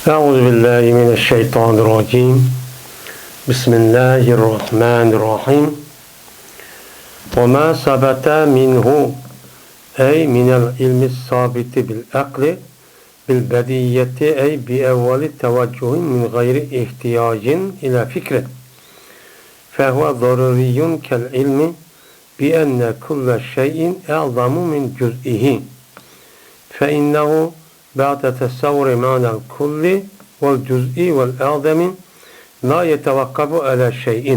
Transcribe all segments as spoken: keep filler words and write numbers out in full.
أعوذ بالله من الشيطان الرجيم. بسم الله الرحمن الرحيم. وما ثبت منه، أي من العلم الثابت بالعقل، بالبديهية، أي بأول توجه من غير احتياج إلى فكر، فهو ضروري كالعلم بأن كل شيء أعظم من جزئه، فإنه بعد تصور معنى الكل والجزء والأعظم لا يتوقف على شيء،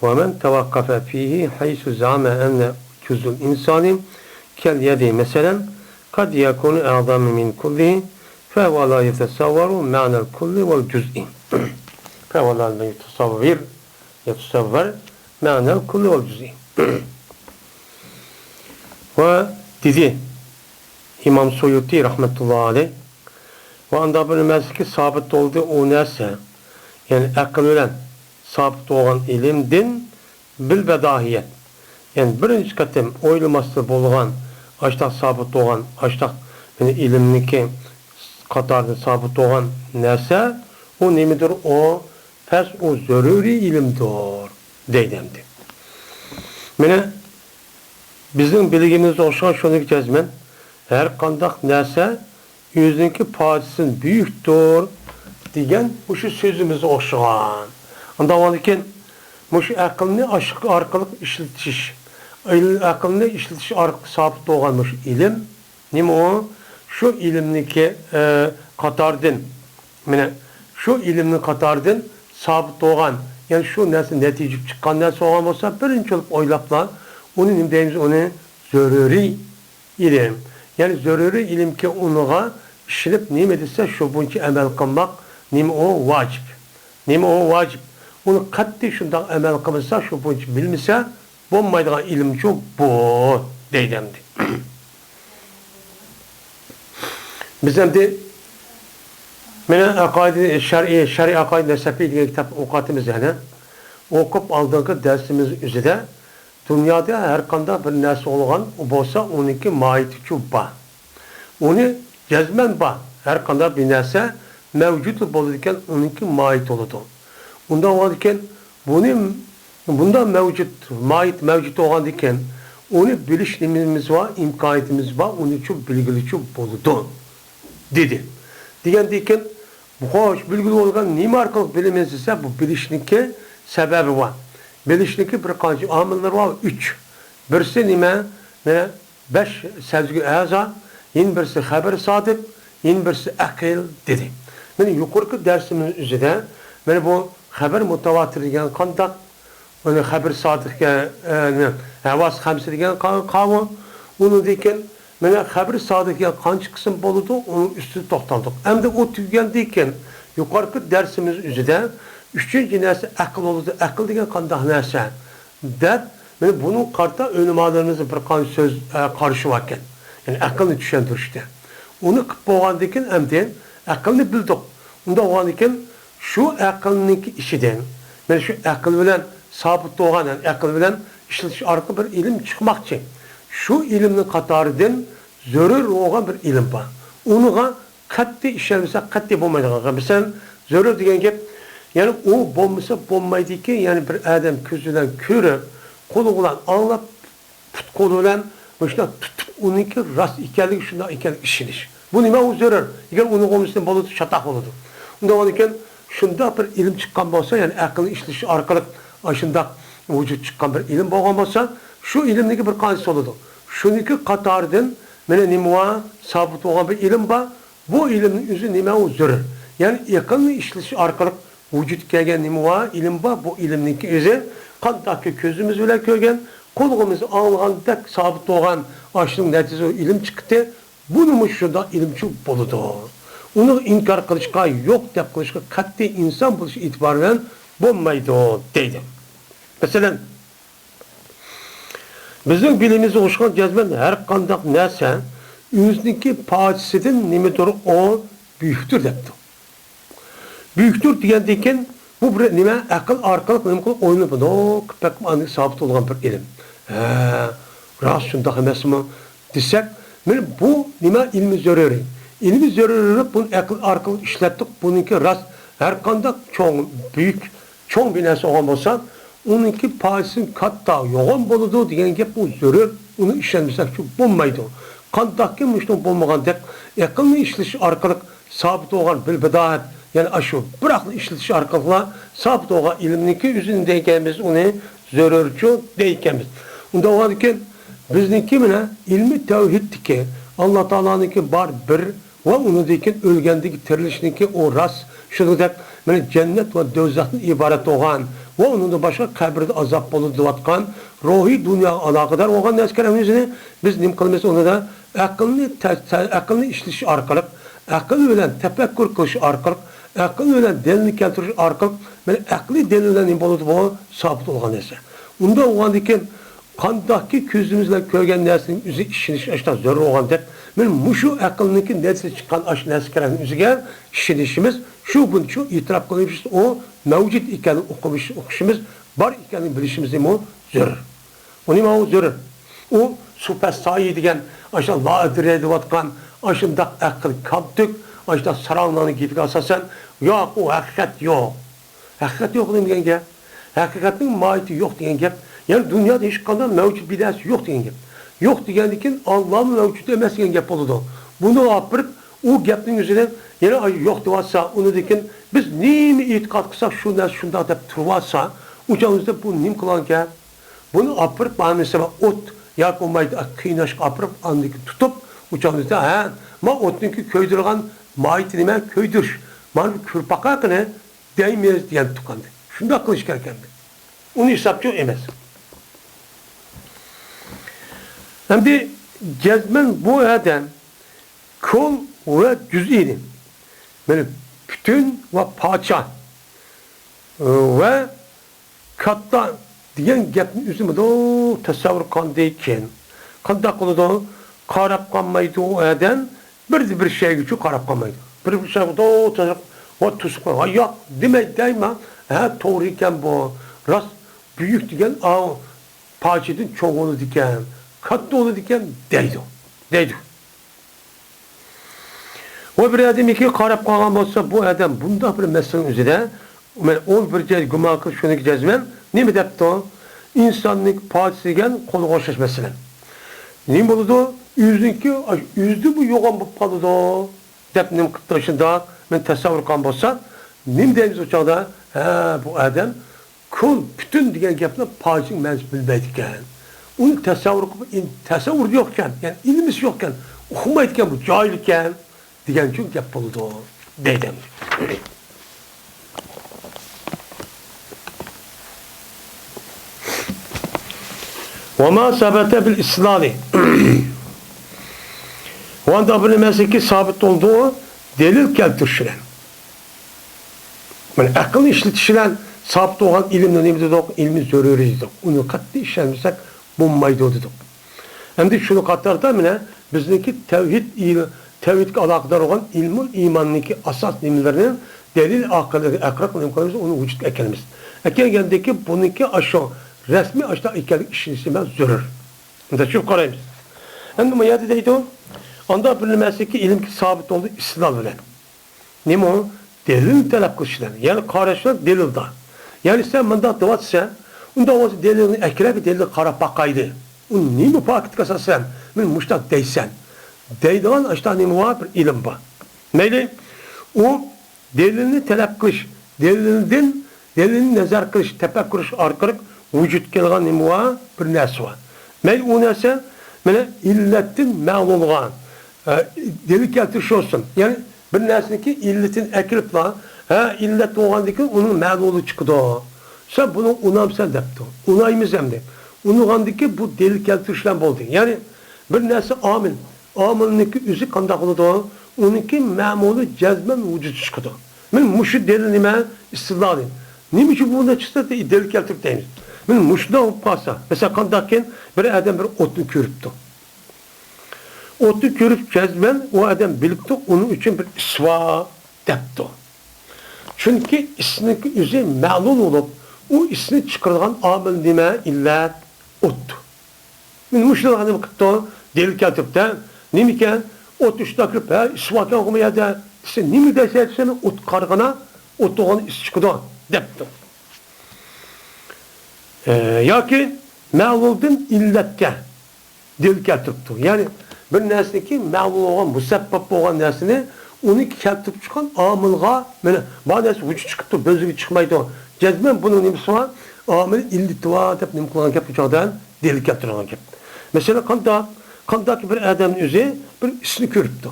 ومن توقف فيه حيث زعم أن جزء الإنسان كاليد مثلا قد يكون أعظم من كله، فهو لا يتصور معنى الكل والجزء. فهو لا يتصور، يتصور معنى الكل والجزء. ۋە دېدى ئىمام سۇيۇتى رەھمەتۇللا ئەلەيھ، ۋە ئاندا بىر نەرسىكى سابىت بولدى ئۇ نەرسە، يەنى ئەقىل بىلەن سابىت بولغان ئىلىمدىن بىل بەداھىيەت. يەنى بىرىنچى قېتىم ئويلىماستىن بولغان، ئاشتاق سابىت بولغان، ئاشتاق، يەنى ئىلىمنىڭكى قاتارىدا سابىت بولغان نەرسە، ئۇ نېمىدۇر؟ ئۇ پەس، ئۇ زۆرۈرىي ئىلىمدۇر، دەيدۇ ئەمدى. مانا، بىزنىڭ بىلگىنىمىزگە ئوخشىغان شۇنىڭكى جەزمەن، ھەر قانداق نەرسە ئۆزىنىڭكى پادىسىدىن بۈيۈكتۇر دېگەن مۇشۇ سۆزىمىزگە ئوخشىغان. ئانداق بولغاندىكىن، مۇشۇ ئەقىلنى ئاشۇ ئارقىلىق ئىشلىتىش، ئەقىلنى ئىشلىتىش ئارقىلىق سابىت بولغان مۇشۇ ئىلىم، نېمە ئۇ؟ شۇ ئىلىمنىڭكى، ئە، قاتارىدىن، مانا، شۇ ئىلىمنىڭ قاتارىدىن سابىت بولغان، يەنى شۇ نەرسە نەتىجە چىققان نەرسە بولغان بولسا، بىرىنچى بولۇپ ئويلاپلا، ئۇنى نېمە دەيمىز؟ ئۇنى زۆرۈرىي ئىلىم. يەنى زۆرۈرىي ئىلىمكى ئۇنىڭغا ئىشىنىپ نېمە دېسە، شۇ بويىچە ئەمەل قىلماق، نېمە ئۇ؟ ۋاجىپ. نېمە ئۇ؟ ۋاجىپ. ئۇنى قەتئىي شۇنداق ئەمەل قىلمىسا، شۇ بويىچە بىلمىسە، بولمايدىغان ئىلىمچۇ بۇ، دەيدۇ ئەمدى. بىز ئەمدى مانا ئەقايىد شەرئىي، شەرئىي ئەقايىد نەسەفى دېگەن كىتاب ئوقۇۋاتىمىز يەنە. ئوقۇپ ئالدىنقى دەرسىمىز ئۆزىدە دۇنيادا ھەر قانداق بىر نەرسە بولغان بولسا، ئۇنىڭكى ماھىيىتىچۇ بار. ئۇنى جەزمەن بار. ھەر قانداق بىر نەرسە مەۋجۇتلا بولىدىكەن، ئۇنىڭكى ماھىيىتى بولىدۇ. ئۇنداق بولغاندىكىن، بۇنى، بۇنداق مەۋجۇت، ماھىيەت مەۋجۇت بولغاندىكىن، ئۇنى بىلىش نېمىمىز بار، ئىمكانىيىتىمىز بار، ئۇنىچۇ بىلگىلىچۇ بولىدۇ، دېدى. دېگەندىكىن، خوش، بىلگىلى بولغان نېمە ئارقىلىق بىلىمىز دېسە، بۇ بىلىشنىڭكى سەۋەبى بار. بىلىشنىڭكى بىر قانچە ئامىللىرى بار، ئۈچ. بىرسى نېمە؟ مانا، بەش سەزگۈ ئەزا، يەنە بىرسى خەبىر سادىق، يەنە بىرسى ئەقىل، دېدى. مانا يۇقىرىقى دەرسىمىز ئۆزىدە، مانا بۇ خەبەر مۇتەۋاتىر دېگەن قانداق؟ مانا خەبىر سادىقكە، ئە، ھەۋاس خەمسە دېگەن قا-، قاۋۇ. ئۇنىڭدىن كېيىن مانا خەبىر سادىقكە قانچە قىسىم بولىدۇ، ئۇنىڭ ئۈستىدە توختالدۇق. ئەمدى ئۇ تۈگىگەندىن كېيىن، يۇقىرىقى دەرسىمىز ئۆزىدە ئۈچىنچى نەرسە ئەقىل بولىدۇ. ئەقىل دېگەن قانداق نەرسە؟ دەپ، مانا بۇنىڭغا قارىتا ئۆلىمالىرىمىزنىڭ بىر قانچە سۆز، ئە، قارىشى باركەن. يەنى ئەقىلنى چۈشەندۈرۈشتە. ئۇنى قىلىپ بولغاندىن كېيىن ئەمدى ئەقىلنى بىلدۇق. ئۇنداق بولغاندىن كېيىن شۇ ئەقىلنىڭكى ئىچىدىن، مانا شۇ ئەقىل بىلەن سابىت بولغان، يەنى ئەقىل بىلەن ئىشلىتىش ئارقىلىق بىر ئىلىم چىقماقچى. شۇ ئىلىمنىڭ قاتارىدىن زۆرۈر بولغان بىر ئىلىم بار. ئۇنىڭغا قەتئىي ئىشەنمىسە، قەتئىي بولمايدىغان گەپ. مەسىلەن، زۆرۈر دېگەن گەپ، يەنى ئۇ بولمىسا بولمايدىكەن، يەنى بىر ئادەم كۆزى بىلەن كۆرۈپ، قولى بىلەن ئاڭلاپ، پۇت-قولى بىلەن مۇشۇنداق تۇتۇپ، ئۇنىڭكى راست ئىكەنلىكى، شۇنداق ئىكەنلىكى ئىشىنىش. بۇ نېمە؟ ئۇ زۆرۈر. ئەگەر ئۇنى بولمىسا بولىدۇ، چاتاق بولىدۇ. ئۇنداق بولغاندىكىن، شۇنداق بىر ئىلىم چىققان بولسا، يەنى ئەقىلنى ئىشلىتىش ئارقىلىق ئاشۇنداق ۋۇجۇد چىققان بىر ئىلىم بولغان بولسا، شۇ ئىلىمنىڭكى بىر قانچىسى بولىدۇ. شۇنىڭكى قاتارىدىن مانا نېمە بار؟ سابىت بولغان بىر ئىلىم بار. بۇ ئىلىمنىڭ ئۆزى نېمە؟ ئۇ زۆرۈر. يەنى ئەقىلنى ئىشلىتىش ئارقىلىق ۋۇجۇدقا كەلگەن نېمە بار؟ ئىلىم بار. بۇ ئىلىمنىڭكى ئۆزى قانداقكى كۆزىمىز بىلەن كۆرگەن، قۇلىقىمىز ئاڭلىغاندەك سابىت بولغان، ئاشۇنىڭ نەتىجىسىدە ئىلىم چىقتى. بۇنىمۇ شۇنداق ئىلىمچۇ بولىدۇ. ئۇنى ئىنكار قىلىشقا، يوق دەپ قىلىشقا قەتئىي ئىنسان بولۇش ئېتىبارى بىلەن بولمايدۇ، دەيدۇ. مەسىلەن، بىزنىڭ بىلىمىمىزگە ئوخشىغان جەزمەن ھەر قانداق نەرسە ئۆزىنىڭكى پادىسىدىن نېمىدۇر ئۇ بۈيۈكتۇر دەپتۇ. بۈيۈكتۇر دېگەندىن كېيىن، بۇ بىر نېمە؟ ئەقىل ئارقىلىق نېمە قىلىپ ئويلىنىپ، مۇنداق قىلىپ بېقىپ ئاندىن سابىت بولغان بىر ئىلىم. ھە، راست شۇنداق ئەمەسمۇ؟ دېسەك، مانا بۇ نېمە؟ ئىلمى زۆرۈرى. ئىلمىي زۆرۈرلۈك، بۇنى ئەقىل ئارقىلىق ئىشلەتتۇق، بۇنىڭكى راست، ھەرقانداق چوڭ، بۈيۈك، چوڭ بىر نەرسە بولغان بولسا، ئۇنىڭكى پايدىسى كاتتا، يوغان بولىدۇ دېگەن گەپ، ئۇ زۆرۈر، ئۇنى ئىشەنمىسەك شۇ بولمايدۇ. قانداقكى مۇشۇنىڭ بولمىغاندەك، ئەقىلنى ئىشلىتىش ئارقىلىق سابىت بولغان بىر بىدائەت، يەنى ئاشۇ بىراقنى ئىشلىتىش ئارقىلىقلا سابىت بولغان ئىلىمنىڭكى ئۆزىنى دەيكەنمىز، ئۇنى زۆرۈرچۇ دەيكەنمىز. ئۇنداق بولغاندىكىن، بىزنىڭكى مانا ئىلمى تەۋھىدتىكى، ئاللا تائالانىڭكى بار بىر ۋە ئۇنىڭدىن كېيىن ئۆلگەندىن كېيىن تىرىلىشنىڭكى ئۇ راست، شۇنىڭدەك مانا جەننەت ۋە دوزاختىن ئىبارەت بولغان ۋە ئۇنىڭدىن باشقا قەبرىدە ئازاب بولىدۇ دەۋاتقان روھىي دۇنياغا ئالاقىدار بولغان نەرسىلەرنىڭ ئۆزىنى بىز نېمە قىلىمىز؟ ئۇنىدا ئەقىلنى تە-، تە-، ئەقىلنى ئىشلىتىش ئارقىلىق، ئەقىل بىلەن تەپەككۇر قىلىش ئارقىلىق، ئەقىل بىلەن دەلىلنى كەلتۈرۈش ئارقىلىق، مانا ئەقلىي دەلىل بىلەن نېمە بولىدۇ؟ بۇ سابىت بولغان نەرسە. ئۇنداق بولغاندىكىن، قانداقكى كۆزىمىز بىلەن كۆرگەن نەرسىنىڭ ئۆزى ئىشىنىش ئاشۇنداق زۆرۈر بولغاندەك، مانا مۇشۇ ئەقىلنىڭكى نەتىجىسى چىققان ئاشۇ نەرسىلەرنىڭ ئۆزىگە ئىشىنىشىمىز، شۇ بۇنچە ئېتىراپ قىلىشىمىز، ئۇ مەۋجۇت ئېكەنلىكىنى ئۇقۇمىش-، ئۇقۇشىمىز، بار ئىكەنلىكىنى بىلىشىمىزمۇ زۆرۈر. ئۇ نېمە ئۇ زۆرۈر؟ ئۇ سۇپەسايى دېگەن، ئاشۇ لا ئەدرى دەۋاتقان، ئاشۇنداق ئەقىل كامتۈك، ئاشۇنداق ساراڭلارنىڭ گېپىگە ئاساسەن، ياق، ئۇ ھەقىقەت يوق. ھەقىقەت يوق دېگەن گەپ. ھەقىقەتنىڭ ماھىيىتى يوق دېگەن گەپ. يەنى دۇنيادا ھېچقانداق مەۋجۇت بىر نەرسە يوق دېگەن گەپ. يوق دېگەندىن كېيىن ئاللامۇ مەۋجۇت ئەمەس دېگەن گەپ بولىدۇ. بۇنى ئاپىرىپ، ئۇ گەپنىڭ ئۆزىدىن يەنە يوق دەۋاتسا، ئۇنىڭدىن كېيىن بىز نېمە ئېتىقاد قىلساق، شۇ نەرسە شۇنداق دەپ تۇرۇۋاتسا، ئۇ چاغدا بۇ نېمە قىلغان گەپ؟ بۇنى ئاپىرىپ، مانا مەسىلەن، ئوت ياكى بولمايدۇ، قىيناشقا ئاپىرىپ، ئاندىن كېيىن تۇتۇپ، ئۇ چاغدا، ھە، ما ئوتنىڭكى كۆيدۈرىدىغان ماھىيىتى نېمە؟ كۆيدۈرۈش. مانا بۇ كۆرۈپ باقاقىنى دەيمىز دېگەن تۇغقاندى. شۇنداق قىلىش كېرەك ئەمدى. ئۇنى ھېسابچۇ ئەمەس. ئەمدى جەزمەن بۇ ئادەم كۇل ۋە جۈزئىنى، مانا پۈتۈن ۋە پارچە ۋە كاتتا دېگەن گەپنى ئۆزى مۇنداق تەسەۋۋۇر قىلغاندىن كېيىن قانداق قىلىدۇ؟ قاراپ قالمايدۇ ئۇ ئادەم، بىر، بىر شەيگىچۇ قاراپ قالمايدۇ. بىر، بىر شەي، ۋە توسۇپ قويغان، ياق دېمەي، دەيمەن، ھە، توغرا ئىكەن بۇ، راست، بۈيۈك دېگەن ئاۋۇ پارچىدىن چوڭ بولىدىكەن، كاتتا بولىدىكەن دەيدۇ، دەيدۇ. ۋە بىر ئادەمگە قاراپ قالغان بولسا، بۇ ئادەم بۇنداق بىر مەسىلىنىڭ ئۆزىدە، مەن ئۇ بىر جاي گۇمان قىلىپ شۇنىڭكى جەزمەن نېمە دەپتۇ؟ ئىنساننىڭ پارچىسى دېگەن قولغا ئوخشاش مەسىلەن. نېمە بولىدۇ؟ ئۆزىنىڭكى، ئۆزىدىنمۇ يوغان بولۇپ قالىدۇ، دەپ نېمە قىپتۇ؟ شۇنداق مەن تەسەۋۋۇر قىلغان بولسا، نېمە دەيمىز ئۇ چاغدا؟ ھە، بۇ ئادەم كۇل، پۈتۈن دېگەن گەپنى پارچىنىڭ مەنىسىنى بىلمەيدىكەن. ئۇنى تەسەۋۋۇر قىلىپ، ئىن-، تەسەۋۋۇردا يوقكەن، يەنى ئىلمىسى يوقكەن، ئۇقمايدىكەن، بۇ جاھىلكەن دېگەن ئۈچۈن گەپ بولىدۇ، دەيدۇ. ۋە ما سەبەتە بىل ئىستىدلالى. ۋە ئانداق بىر نېمەسىكى سابىت بولىدۇ، دەلىل كەلتۈرۈش بىلەن. مانا ئەقىلنى ئىشلىتىش بىلەن سابىت بولغان ئىلىمنى نېمە دېدۇق؟ ئىلمى زۆرۈرىي دېدۇق. ئۇنى قەتئىي ئىشەنمىسەك بولمايدۇ دېدۇق. ئەمدى شۇنىڭ قاتارىدا مانا بىزنىڭكى تەۋھىد ئىل-، تەۋھىدكە ئالاقىدار بولغان ئىلمۇل ئىماننىڭكى ئاساس نېمىلىرىنى دەلىل ئارقىلىق، ئارقىلىق نېمە قىلىمىز؟ ئۇنى ۋۇجۇدقا ئەكېلىمىز. ئەكەلگەندىن كېيىن بۇنىڭكى ئاشۇ رەسمىي ئاشۇنداق ئىكەنلىكى ئىشىنىشى بىلەن زۆرۈر. ئۇنداق چۈشىنىپ قارايمىز. ئەمدى ما يەردە دەيدۇ، ئانداق بىر نېمەسىكى ئىلىمكى سابىت بولدى ئىستىدلال بىلەن. نېمە ئۇ؟ دەلىلنى تەلەپ قىلىش بىلەن. يەنى قاراشلار دەلىلدا. يەنى سەن مۇنداق دەۋاتىسەن، ئۇنداق بولسا دەلىلنى ئەكىرەك، دەلىلگە قاراپ باقايلى. ئۇ نېمە پاكىتقا ئاساسەن مەن مۇشۇنداق دەيسەن؟ دەيدىغان ئاشۇنداق نېمە بار؟ بىر ئىلىم بار. مەيلى، ئۇ دەلىلنى تەلەپ قىلىش، دەلىلدىن، دەلىلنى نەزەر قىلىش، تەپەككۇر قىلىش ئارقىلىق ۋۇجۇدقا كېلىدىغان نېمە بار؟ بىر نەرسە بار. مەيلى ئۇ نەرسە، مانا ئىللەتتىن مەلۇم بولغان، ئە، دەلىل كەلتۈرۈش بولسۇن. يەنى بىر نەرسىنىڭكى ئىللىتىنى ئەكىرىپلا، ھە، ئىللەت بولغاندىن كېيىن ئۇنىڭ مەلۇلى چىقىدۇ. سەن بۇنىڭغا ئۇنامسەن دەپتۇ. ئۇنايمىز ئەمدى. ئۇنىغاندىن كېيىن بۇ دەلىل كەلتۈرۈش بىلەن بولدى. يەنى بىر نەرسە ئامىل. ئامىلنىڭكى ئۆزى قانداق بولىدۇ؟ ئۇنىڭكى مەمۇلى جەزمەن ۋۇجۇدقا چىقىدۇ. مانا مۇشۇ دەلىل نېمە؟ ئىستىدلالى. نېمە ئۈچۈن بۇنداق چىقسا دەلىل كەلتۈرۈپ دەيمىز. مانا مۇشۇنداق بولۇپ قالسا، مەسىلەن، قانداقكىن بىر ئادەم بىر ئوتنى كۆرۈپتۇ. ئوتنى كۆرۈپ جەزمەن ئۇ ئادەم بىلىپتۇ، ئۇنىڭ ئۈچۈن بىر ئىس بار دەپتۇ. چۈنكى ئىسنىڭكى ئۆزى مەلۇل بولۇپ، ئۇ ئىسنى چىقىرىدىغان ئامىل نېمە؟ ئىللەت، ئوت. مانا مۇشۇلارغا نېمە قىپتۇ؟ دەلىل كەلتۈرۈپتۇ. نېمىكەن؟ ئوت ئۈستىدە كىرىپ، ھە، ئىس باركەنغۇ بۇ يەردە دېسە، نېمە دەيسەن دېسە، مەن ئوت قارىغىنا، ئوت بولغان ئىس چىقىدۇ دەپتۇ. ئە، ياكى مەلۇلدىن ئىللەتكە دەلىل كەلتۈرۈپتۇ. يەنى بىر نەرسىنىڭكى مەلۇل بولغان، مۇسەببەپ بولغان نەرسىنى ئۇنىڭكى كەلتۈرۈپ چىققان ئامىلغا، مانا، بار نەرسە ۋۇجۇد چىقىپتۇ، بۆزۈلگە چىقمايدۇ. جەزمەن بۇنىڭ نېمىسى بار؟ ئامىل ئىللىتى بار دەپ نېمە قىلغان گەپ، بۇ چاغدا دەلىل كەلتۈرگەن گەپ. مەسىلەن، قانداق؟ قانداقكى بىر ئادەمنىڭ ئۆزى بىر ئىسنى كۆرۈپتۇ.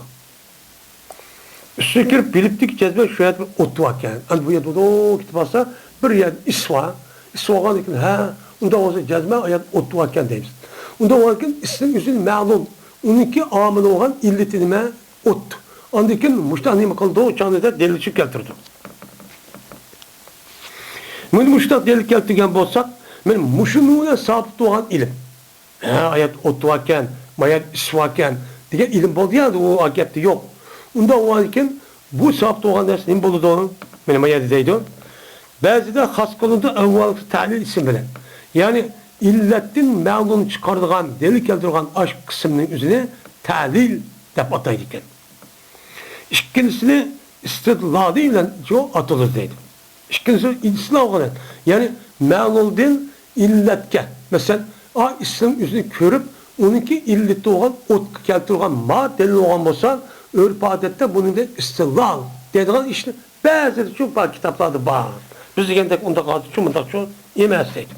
ئىسنى كۆرۈپ بىلىپتۇكى، جەزمەن شۇ يەردە بىر ئوت باركەن. ئەمدى بۇ يەردە ئۇدۇق كېتىپ بارسا، بىر يەردە ئىس بار. ئىس بولغاندىكىن، ھە، ئۇنداق بولسا جەزمەن ئۇ يەردە ئوت باركەن دەيمىز. ئۇنداق بولغاندىكىن ئىسنىڭ ئۆزى مەلۇم. ئۇنىڭكى ئامىلى بولغان ئىللىتى نېمە؟ ئوت. ئاندىن كېيىن مۇشۇنداق نېمە قىلىدۇ؟ ئۇ چاغدا دەلىل چۈشۈپ كەلتۈرىدۇ. مانا مۇشۇنداق دەلىل كەلتۈرگەن بولساق، مانا مۇشۇنىڭ بىلەن سابىت بولغان ئىلىم. ھە، ئايەت ئوت باركەن، مايەت ئىس باركەن دېگەن ئىلىم بولدى يا، ئۇ گەپتە يوق. ئۇنداق بولغاندىكىن بۇ سابىت بولغان نەرسە نېمە بولىدۇ؟ مانا ما يەردە دەيدۇ. بەزىدە خاس قىلىنىدۇ ئەۋۋالقى تەلىل ئىسىم بىلەن. يەنى ئىللەتتىن مەلۇم چىقارىدىغان، دەلىل كەلتۈرىدىغان ئاشۇ قىسىمنىڭ ئۆزىنى تەلىل دەپ ئاتايدىكەن. ئىككىنچىسىنى ئىستىدلالى بىلەن ئاتىلىدۇ دەيدۇ. ئىككىنچىسى ئىستىدلال بىلەن، يەنى مەلۇلدىن ئىللەتكە، مەسىلەن، ئا ئىسنىڭ ئۆزىنى كۆرۈپ، ئۇنىڭكى ئىللىتى بولغان ئوتقا كەلتۈرگەن ما دەلىل بولغان بولسا، ئۆرپ-ئادەتتە بۇنىڭدىن ئىستىدلال دەيدىغان ئىشنى بەزىدە شۇ بار، كىتابلاردا بار. بىز دېگەندەك ئۇنداق ھازىرچۇ مۇنداقچۇ ئەمەس دەيدۇ.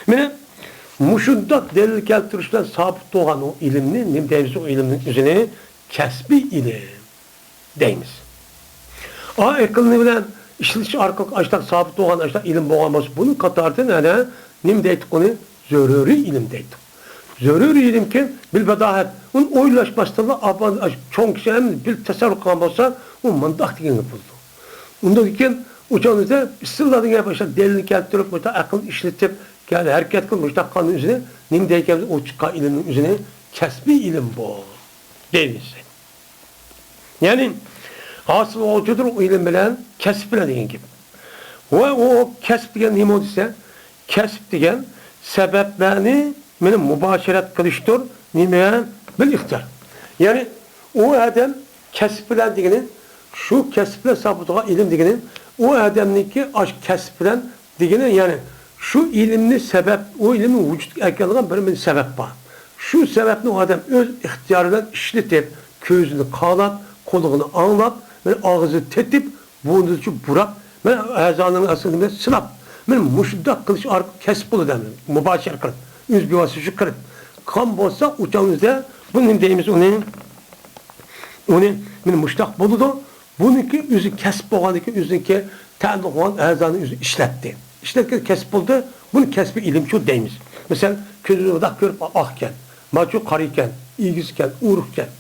مانا مۇشۇنداق دەلىل كەلتۈرۈش بىلەن سابىت بولغان ئۇ ئىلىمنى نېمە دەيمىز؟ ئۇ ئىلىمنىڭ ئۆزىنى كەسپىي ئىلىم دەيمىز. ئا، ئەقىلنى بىلەن ئىشلىتىش ئارقىلىق ئاشۇنداق سابىت بولغان، ئاشۇنداق ئىلىم بولغان بولسا، بۇنىڭ قاتارىدىن ئەنە نېمە دەيتتۇق ئۇنى؟ زۆرۈرىي ئىلىم دەيتتۇق. زۆرۈرىي ئىلىمكى، بىل بەداھەت. ئۇنى ئويلاشماستىنلا، ئاپان-، ئاشۇ چوڭ كىشى ھەم بىل تەسەۋۋۇر قىلغان بولسا، ئۇ مۇنداق دېگەن گەپ بولىدۇ. ئۇندىن كېيىن ئۇ چاغدا ئىستىدلال دېگەن گەپ، ئاشۇنداق دەلىلنى كەلتۈرۈپ، مۇشۇنداق ئەقىلنى ئىشلىتىپ، يەنى ھەرىكەت قىلىپ، مۇشۇنداق قىلغاننىڭ ئۆزىنى نېمە دەيدىكەن، ئۇ چىققان ئىلىمنىڭ ئۆزىنى كەسپىي ئىلىم بۇ دەيمىز. يەنى ھاسىل بولغۇچىدۇر ئۇ ئىلىم بىلەن كەسىپ بىلەن دېگەن گەپ. ۋە ئۇ كەسىپ دېگەن نېمە دېسە، كەسىپ دېگەن سەۋەبلەرنى مېنى مۇباشىرەت قىلىشتۇر، نېمە؟ بىل ئىختىيار. يەنى ئۇ ئادەم كەسىپ بىلەن دېگىنى، شۇ كەسىپ بىلەن سابىت بولغان ئىلىم دېگىنى، ئۇ ئادەمنىڭكى ئاشۇ كەسىپ بىلەن دېگىنى، يەنى شۇ ئىلىمنى سەۋەب، ئۇ ئىلىمنى ۋۇجۇدقا ئەكەلگەن بىر مۇنچە سەۋەب بار. شۇ سەۋەبنى ئۇ ئادەم ئۆز ئىختىيارى بىلەن ئىشلىتىپ، كۆزىنى قالاپ، قۇلىقىنى ئاڭلاپ، بىر ئاغزىنى تېتىپ، بۇرنىنى بۇراپ، بىر ئەزانىڭ ئاستىدا بىر سىلاپ، مانا مۇشۇنداق قىلىش ئارقىلىق كەسىپ بولىدۇ، مۇباشىرە قىلىپ، ئۆز بىۋاسىتە شۇ قىلىپ قىلغان بولسا، ئۇ چاغدا بىز نېمە دەيمىز ئۇنى؟ ئۇنى مانا مۇشۇنداق بولىدۇ. بۇنىڭكى ئۆزى كەسىپ بولغاندىكىن، ئۆزىنىڭكى تەئەللۇق بولغان ئەزانى ئۆزى ئىشلەتتى. ئىشلەتكەن كەسىپ بولدى. بۇنى كەسپىي ئىلىمچۇ دەيمىز. مەسىلەن، كۆزىنى مۇنداق كۆرۈپ، ئاقكەن، ماچۇ قارا ئىكەن، ئېگىز ئىكەن، ئورۇق ئىكەن،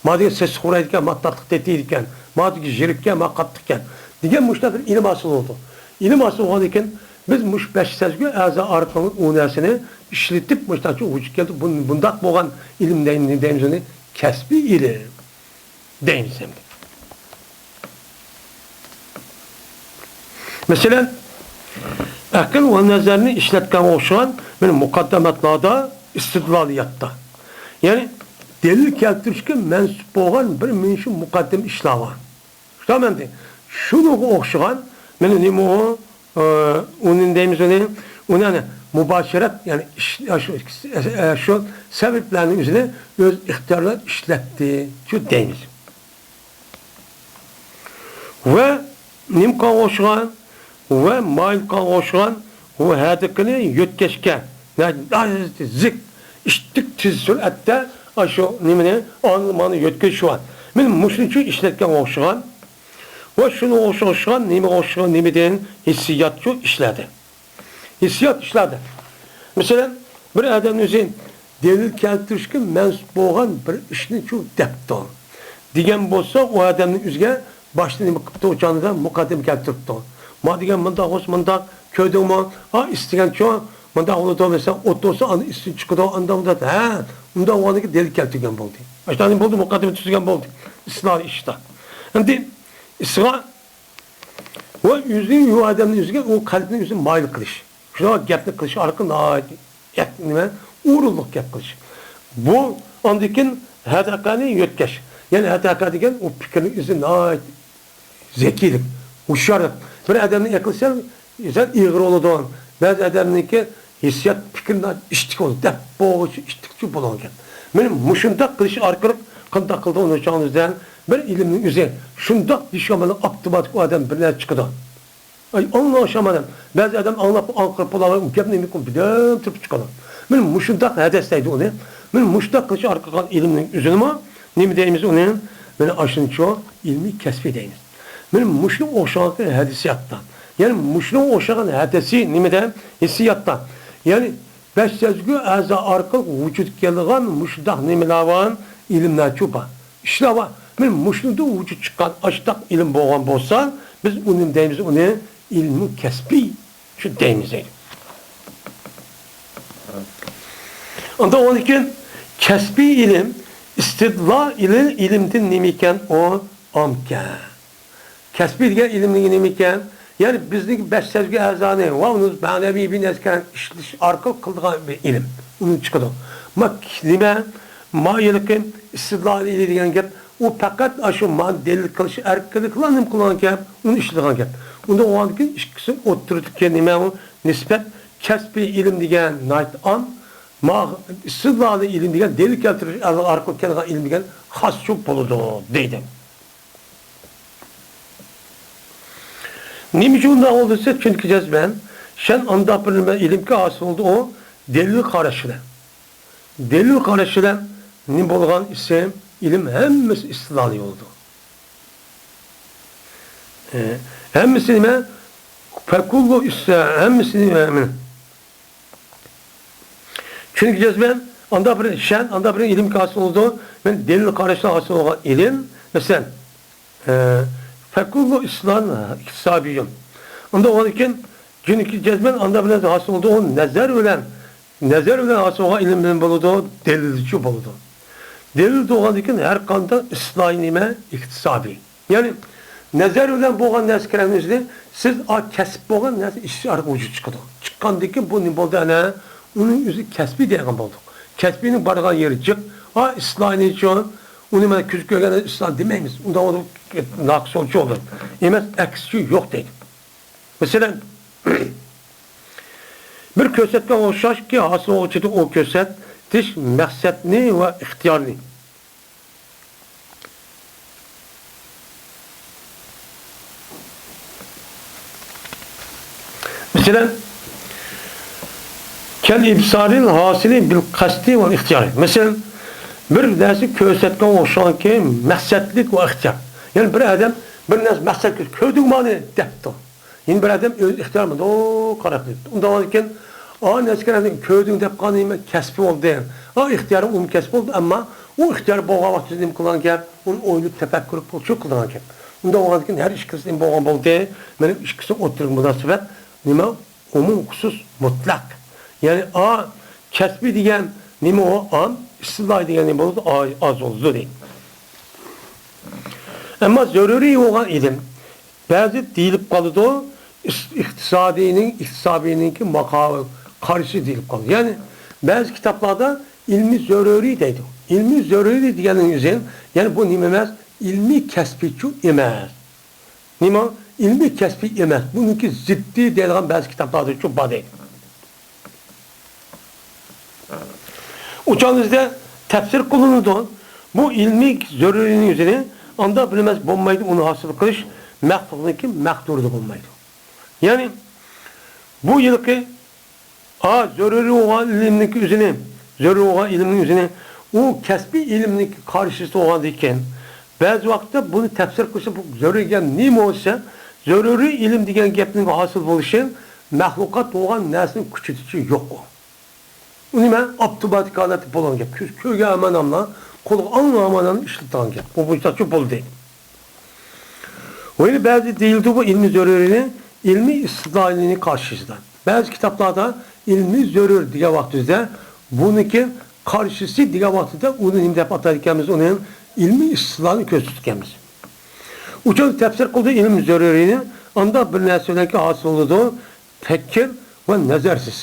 ما دېگەن سېسىق خورايدىكەن، ما تاتلىق تېتىيدىكەن، ما دېگەن ژىرىككەن، ما قاتتىقكەن دېگەن مۇشۇنداق بىر ئىلىم ھاسىل بولىدۇ. ئىلىم ھاسىل بولغاندىكىن، بىز مۇشۇ بەش سەزگۈ ئەزا ئارقىلىق ئۇ نەرسىنى ئىشلىتىپ، مۇشۇنداقچە ۋۇجۇدقا كەلتۈرۈپ، بۇن-، بۇنداق بولغان ئىلىم دەيمىز، دەيمىز ئۇنى كەسپىي ئىلىم دەيمىز ئەمدى. مەسىلەن، ئەقىل ۋە نەزەرنى ئىشلەتكەنگە ئوخشىغان بىر مۇقەددىماتلاردا، ئىستىدلالىياتتا، يەنى دەلىل كەلتۈرۈشكە مەنسۇپ بولغان بىر مۇنچە مۇقەددىمە ئىشلار بار. شۇنداق ئەمدى، شۇنىڭغا ئوخشىغان، مانا نېمە ئۇ؟ ئۇنى دەيمىز ئۇنى، ئۇنى ئەنە مۇباشىرەت، يەنى ئىش، شۇ، شۇ سەۋەبلەرنىڭ ئۆزىنى ئۆز ئىختىيارى بىلەن ئىشلەتتى، شۇ دەيمىز. ۋە نېمە قىلغانغا ئوخشىغان؟ ۋە مايىل قىلغانغا ئوخشىغان، ۋە ھەدىقىنى يۆتكەشكە، ناھايىتى زىق، ئىتتىك تېز سۈرئەتتە ئاشۇ نېمىنى، ئانىنى مانى يۆتكىشى بار. مانا مۇشۇنىڭ ئۈچۈن ئىشلەتكەنگە ئوخشىغان ۋە شۇنىڭغا ئوخشىغان، نېمىگە ئوخشىغان، نېمىدىن ھېسسىياتچۇ ئىشلەردى. ھېسسىيات ئىشلەردى. مەسىلەن، بىر ئادەمنىڭ ئۆزى دەلىل كەلتۈرۈشكە مەنسۇپ بولغان بىر ئىشنىچۇ دەپتۇ دېگەن بولسا، ئۇ ئادەمنىڭ ئۆزىگە باشتا نېمە قىپتۇ، ئۇ چاغدا مۇقەددىمە كەلتۈرۈپتۇ. ما دېگەن مۇنداق بولسا مۇنداق، كۆردۈڭمۇ؟ ئا، ئىس دېگەنچۇ مۇنداق بولىدۇ، مەسىلەن، ئوت بولسا ئاندىن ئىستىن چىقىدۇ، ئانداق بولىدۇ. ھە، ئۇنداق بولغاندىكىن دەلىل كەلتۈرگەن بولدى. ئاشۇنداق بولدى، مۇقەددىمە تۈزگەن بولدى. ئىسلار ئىشتا. ئەمدى ئىسغا ۋە ئۆزىنىڭ ئۇ ئادەمنىڭ ئۆزىگە ئۇ قەلبىنى ئۆزى مايىل قىلىش. شۇنداق گەپنى قىلىش ئارقىلىق ناھايىتى يەك-، نېمە، ئورۇنلۇق گەپ قىلىش. بۇ ئاندىن كېيىن ھەدەقەنى يۆتكەش. يەنى ھەدەقە دېگەن ئۇ پىكىرنىڭ ئىزى ناھايىتى زەكىيلىك، ھوشيارلىق. بىر ئادەمنىڭ ئەقلى سەل، سەل ئېغىر بولىدۇ. بەزى ئادەمنىڭكى ھېسسىيات، پىكرى ناھايىتى ئىتتىك بولىدۇ. دەپ بولغۇچە ئىتتىكچۇ بولغانكەن. مانا مۇشۇنداق قىلىش ئارقىلىق قانداق قىلىدۇ ئۇنى چاغىمىزدا بىر ئىلىمنىڭ ئۆزى شۇنداق دېيىشكەن بىلەن ئاپتوماتىك ئۇ ئادەم بىر نەرسە چىقىدۇ. ئاي، ئاڭلىشالمايدۇ. بەزى ئادەم ئاڭلاپ ئاڭقىرىپ بولالماي، ئۇ گەپنى نېمە قىلىپ بىردەم تۇرۇپ چىقىدۇ. مانا مۇشۇنداق ھەدەس دەيدۇ ئۇنى. مانا مۇشۇنداق قىلىش ئارقىلىق قىلغان ئىلىمنىڭ ئۆزىنىمۇ نېمە دەيمىز ئۇنى؟ مانا ئاشۇنچۇ ئىلمىي كەسپىي دەيمىز. مانا مۇشۇنىڭغا ئوخشىغان ھەدىسىياتتا. يەنى مۇشۇنىڭغا ئوخشىغان ھەدىسىي نېمىدە؟ ھېسسىياتتا. يەنى بەش سەزگۈ ئەزا ئارقىلىق ۋۇجۇدقا كېلىدىغان مۇشۇنداق نېمىلەر بار؟ ئىلىملەرچۇ بار. ئىشلار بار. مانا مۇشۇنىڭدىن ۋۇجۇدقا چىققان ئاشۇنداق ئىلىم بولغان بولسا، بىز ئۇنى دەيمىز، ئۇنى ئىلمۇ كەسپىي شۇ دەيمىز دەيدۇ. ئاندىن ئۇنىڭدىن كېيىن كەسپىي ئىلىم، ئىستىدلال ئىلىم، ئىلىمدىن نېمە ئىكەن ئۇ؟ ئامكەن. كەسپىي دېگەن ئىلىم نېمە ئىكەن؟ يەنى بىزنىڭ بەش سەزگۈ ئەزانى ۋە ئۇنىڭ مەنىۋى بىنەسكەن ئىشلىتىش ئارقىلىق قىلىدىغان بىر ئىلىم. ئۇنى چىقىدۇ. ما نېمە؟ ما ھېلىقى ئىستىدلال ئىلى دېگەن گەپ، ئۇ پەقەت ئاشۇ مانى دەلىل قىلىش ئەركىنلىكىلا نېمە قىلغان گەپ؟ ئۇنى ئىشلىتىدىغان گەپ. ئۇنداق بولغاندىن كېيىن ئىككىسى ئوتتۇرىدىكى نېمە ئۇ؟ نىسبەت. كەسپىي ئىلىم دېگەن ناھايىتى ئام، ما ئىستىدلالىي ئىلىم دېگەن دەلىل كەلتۈرۈش ئارقىلىق كەلگەن ئىلىم دېگەن خاسچۇ بولىدۇ دەيدۇ. نېمە ئۈچۈن ئۇنداق بولدى دېسە، چۈنكى جەزمەن شەن ئانداق بىر نېمە ئىلىمكى ھاسىل بولدى، ئۇ دەلىل قاراشى بىلەن. دەلىل قاراشى بىلەن نېمە بولغان ئىسى ئىلىم ھەممىسى ئىستىدلالىي بولىدۇ. ئە، ھەممىسى نېمە؟ فەكۇللۇ ئىسسا، ھەممىسى نېمە؟ چۈنكى جەزمەن ئانداق بىر شەن، ئانداق بىر ئىلىم ھاسىل بولىدۇ. مەن دەلىل قاراشتا ھاسىل بولغان ئىلىم، مەسىلەن، ئە، فەكۇللۇ ئىسلام ئىكتىسابىيۇن. ئۇنداق بولغاندىكىن، چۈنكى جەزمەن ئانداق بىر نەرسە ھاسىل بولىدۇ، ئۇ نەزەر بىلەن، نەزەر بىلەن ھاسىل بولغان ئىلىم بىلەن بولىدۇ، دەلىلچۇ بولىدۇ. دەلىل بولغاندىكىن ھەر قانداق ئىسلاھىي نېمە ئىكتىسابىي. يەنى نەزەر بىلەن بولغان نەرسە كىرەلمىسىدى، سىز ئا كەسىپ بولغان نەرسە ئىش ئارقىلىق ۋۇجۇدقا چىقىدۇ. چىققاندىن كېيىن بۇ نېمە بولدى ئەنە؟ ئۇنىڭ ئۆزى كەسپىي دەيدىغان بولدۇق. كەسپىينىڭ بارغان يېرى جىق. ئا ئىسلاھىنىچۇ، ئۇنى مانا كۆز كۆرگەن ئىسلاھ دېمەيمىز. ئۇنداق بولۇپ ناقىس بولۇشى بولدى. ئەمەس، ئەكسىچۇ يوق دەيدۇ. مەسىلەن، بىر كۆرسەتكەن ئوخشاشكى ھاسىل بولغۇچىدا ئۇ كۆرسەتىش مەقسەتنى ۋە ئىختىيارنى. مەسىلەن، كەل ئىبسارىل ھاسىلى بىل قەستى ۋە ئىختىيارى. مەسىلەن، بىر نەرسە كۆرسەتكەن ئوخشىغانكى مەقسەتلىك ۋە ئىختىيار. يەنى بىر ئادەم بىر نەرسە مەقسەت كۆردۈڭمۇ مانا دەپتۇ. يەنە بىر ئادەم ئۆز ئىختىيارى بىلەن قاراپ قويۇپتۇ. ئۇنداق بولغاندىكىن، ئا نەرسىگە كۆردۈڭ دەپ قالغان نېمە كەسپى بولدى. ئا ئىختىيارى ئۇمۇ كەسپى بولدى، ئەمما ئۇ ئىختىيارى بولغان ۋاقتىدا نېمە قىلغان گەپ؟ ئۇنى ئويلاپ تەپەككۇر قىلىپ شۇ قىلغان گەپ. ئۇنداق بولغاندىكىن ھەر ئىككىلىسى نېمە بولغان بولدى؟ مانا ئىككىسى ئوتتۇرىغا مۇناسىۋەت نېمە؟ ئومۇم، خۇسۇس، مۇتلەق. يەنى ئا كەسپى دېگەن نېمە ئۇ؟ ئام، ئىستىلاھىي دېگەن نېمە بولىدۇ؟ ئا ئاز بولىدۇ دەيدۇ. ئەمما زۆرۈرىي بولغان ئىلىم بەزى دېيىلىپ قالىدۇ، ئىس-، ئىقتىسادىينىڭ، ئىقتىسابىينىڭكى ماقابىل، قارشى دېيىلىپ قالىدۇ. يەنى بەزى كىتابلاردا ئىلمىي زۆرۈرىي دەيدۇ. ئىلمىي زۆرۈرىي دېگەننىڭ ئۆزى، يەنى بۇ نېمە ئەمەس؟ ئىلمىي كەسپىيچۇ ئەمەس. نېمە؟ ئىلمىي كەسپىي ئەمەس. بۇنىڭكى زىددى دەيدىغان بەزى كىتابلاردىچۇ بار دەيدۇ. ئۇچان بىزدە تەپسىر قىلىنىدۇ. بۇ ئىلمىي زۆرۈرىينىڭ ئۆزىنى ئاندا بىلمەس بولمايدۇ، ئۇنى ھاسىل قىلىش مەخلۇقنىڭكى مەقدۇرىدا بولمايدۇ. يەنى بۇ يىلقى ئا زۆرۈرىي بولغان ئىلىمنىڭكى ئۆزىنى، زۆرۈرىي بولغان ئىلىمنىڭ ئۆزىنى ئۇ كەسپىي ئىلىمنىڭكى قارشىسى بولغاندىكىن، بەزى ۋاقىتتا بۇنى تەپسىر قىلسا، بۇ زۆرۈرىي دېگەن نېمە بولسا، زۆرۈرىي ئىلىم دېگەن گەپنىڭ ھاسىل بولۇشى مەخلۇقات بولغان نەرسىنىڭ كۈچىدىچۇ يوق ئۇ. ئۇ نېمە؟ ئاپتوماتىك ھالەتتە بولغان گەپ. كۆز كۆرگەن ھامان ئاملا، قۇلىقى ئاڭلىغان ھامان ئاملا ئىشلىتىدىغان گەپ. بۇ بويىچە بولدى. ۋە يەنە بەزى دېيىلدى بۇ ئىلمىي زۆرۈرىينى ئىلمىي ئىستىدلالىنى قارشىسىدا. بەزى كىتابلاردا ئىلمىي زۆرۈر دېگەن ۋاقتىمىزدا بۇنىڭكى قارشىسى دېگەن ۋاقتىدا ئۇنى نېمە دەپ ئاتايدىكەنمىز؟ ئۇنى ئىلمىي ئىستىدلالنى كۆرسىتىدىكەنمىز. ئۇچۇن تەپسىر قىلدى ئىلمىي زۆرۈرىينى ئاندا بىر نەرسە بىلەنكى ھاسىل بولىدۇ. پەككىر ۋە نەزەرسىز.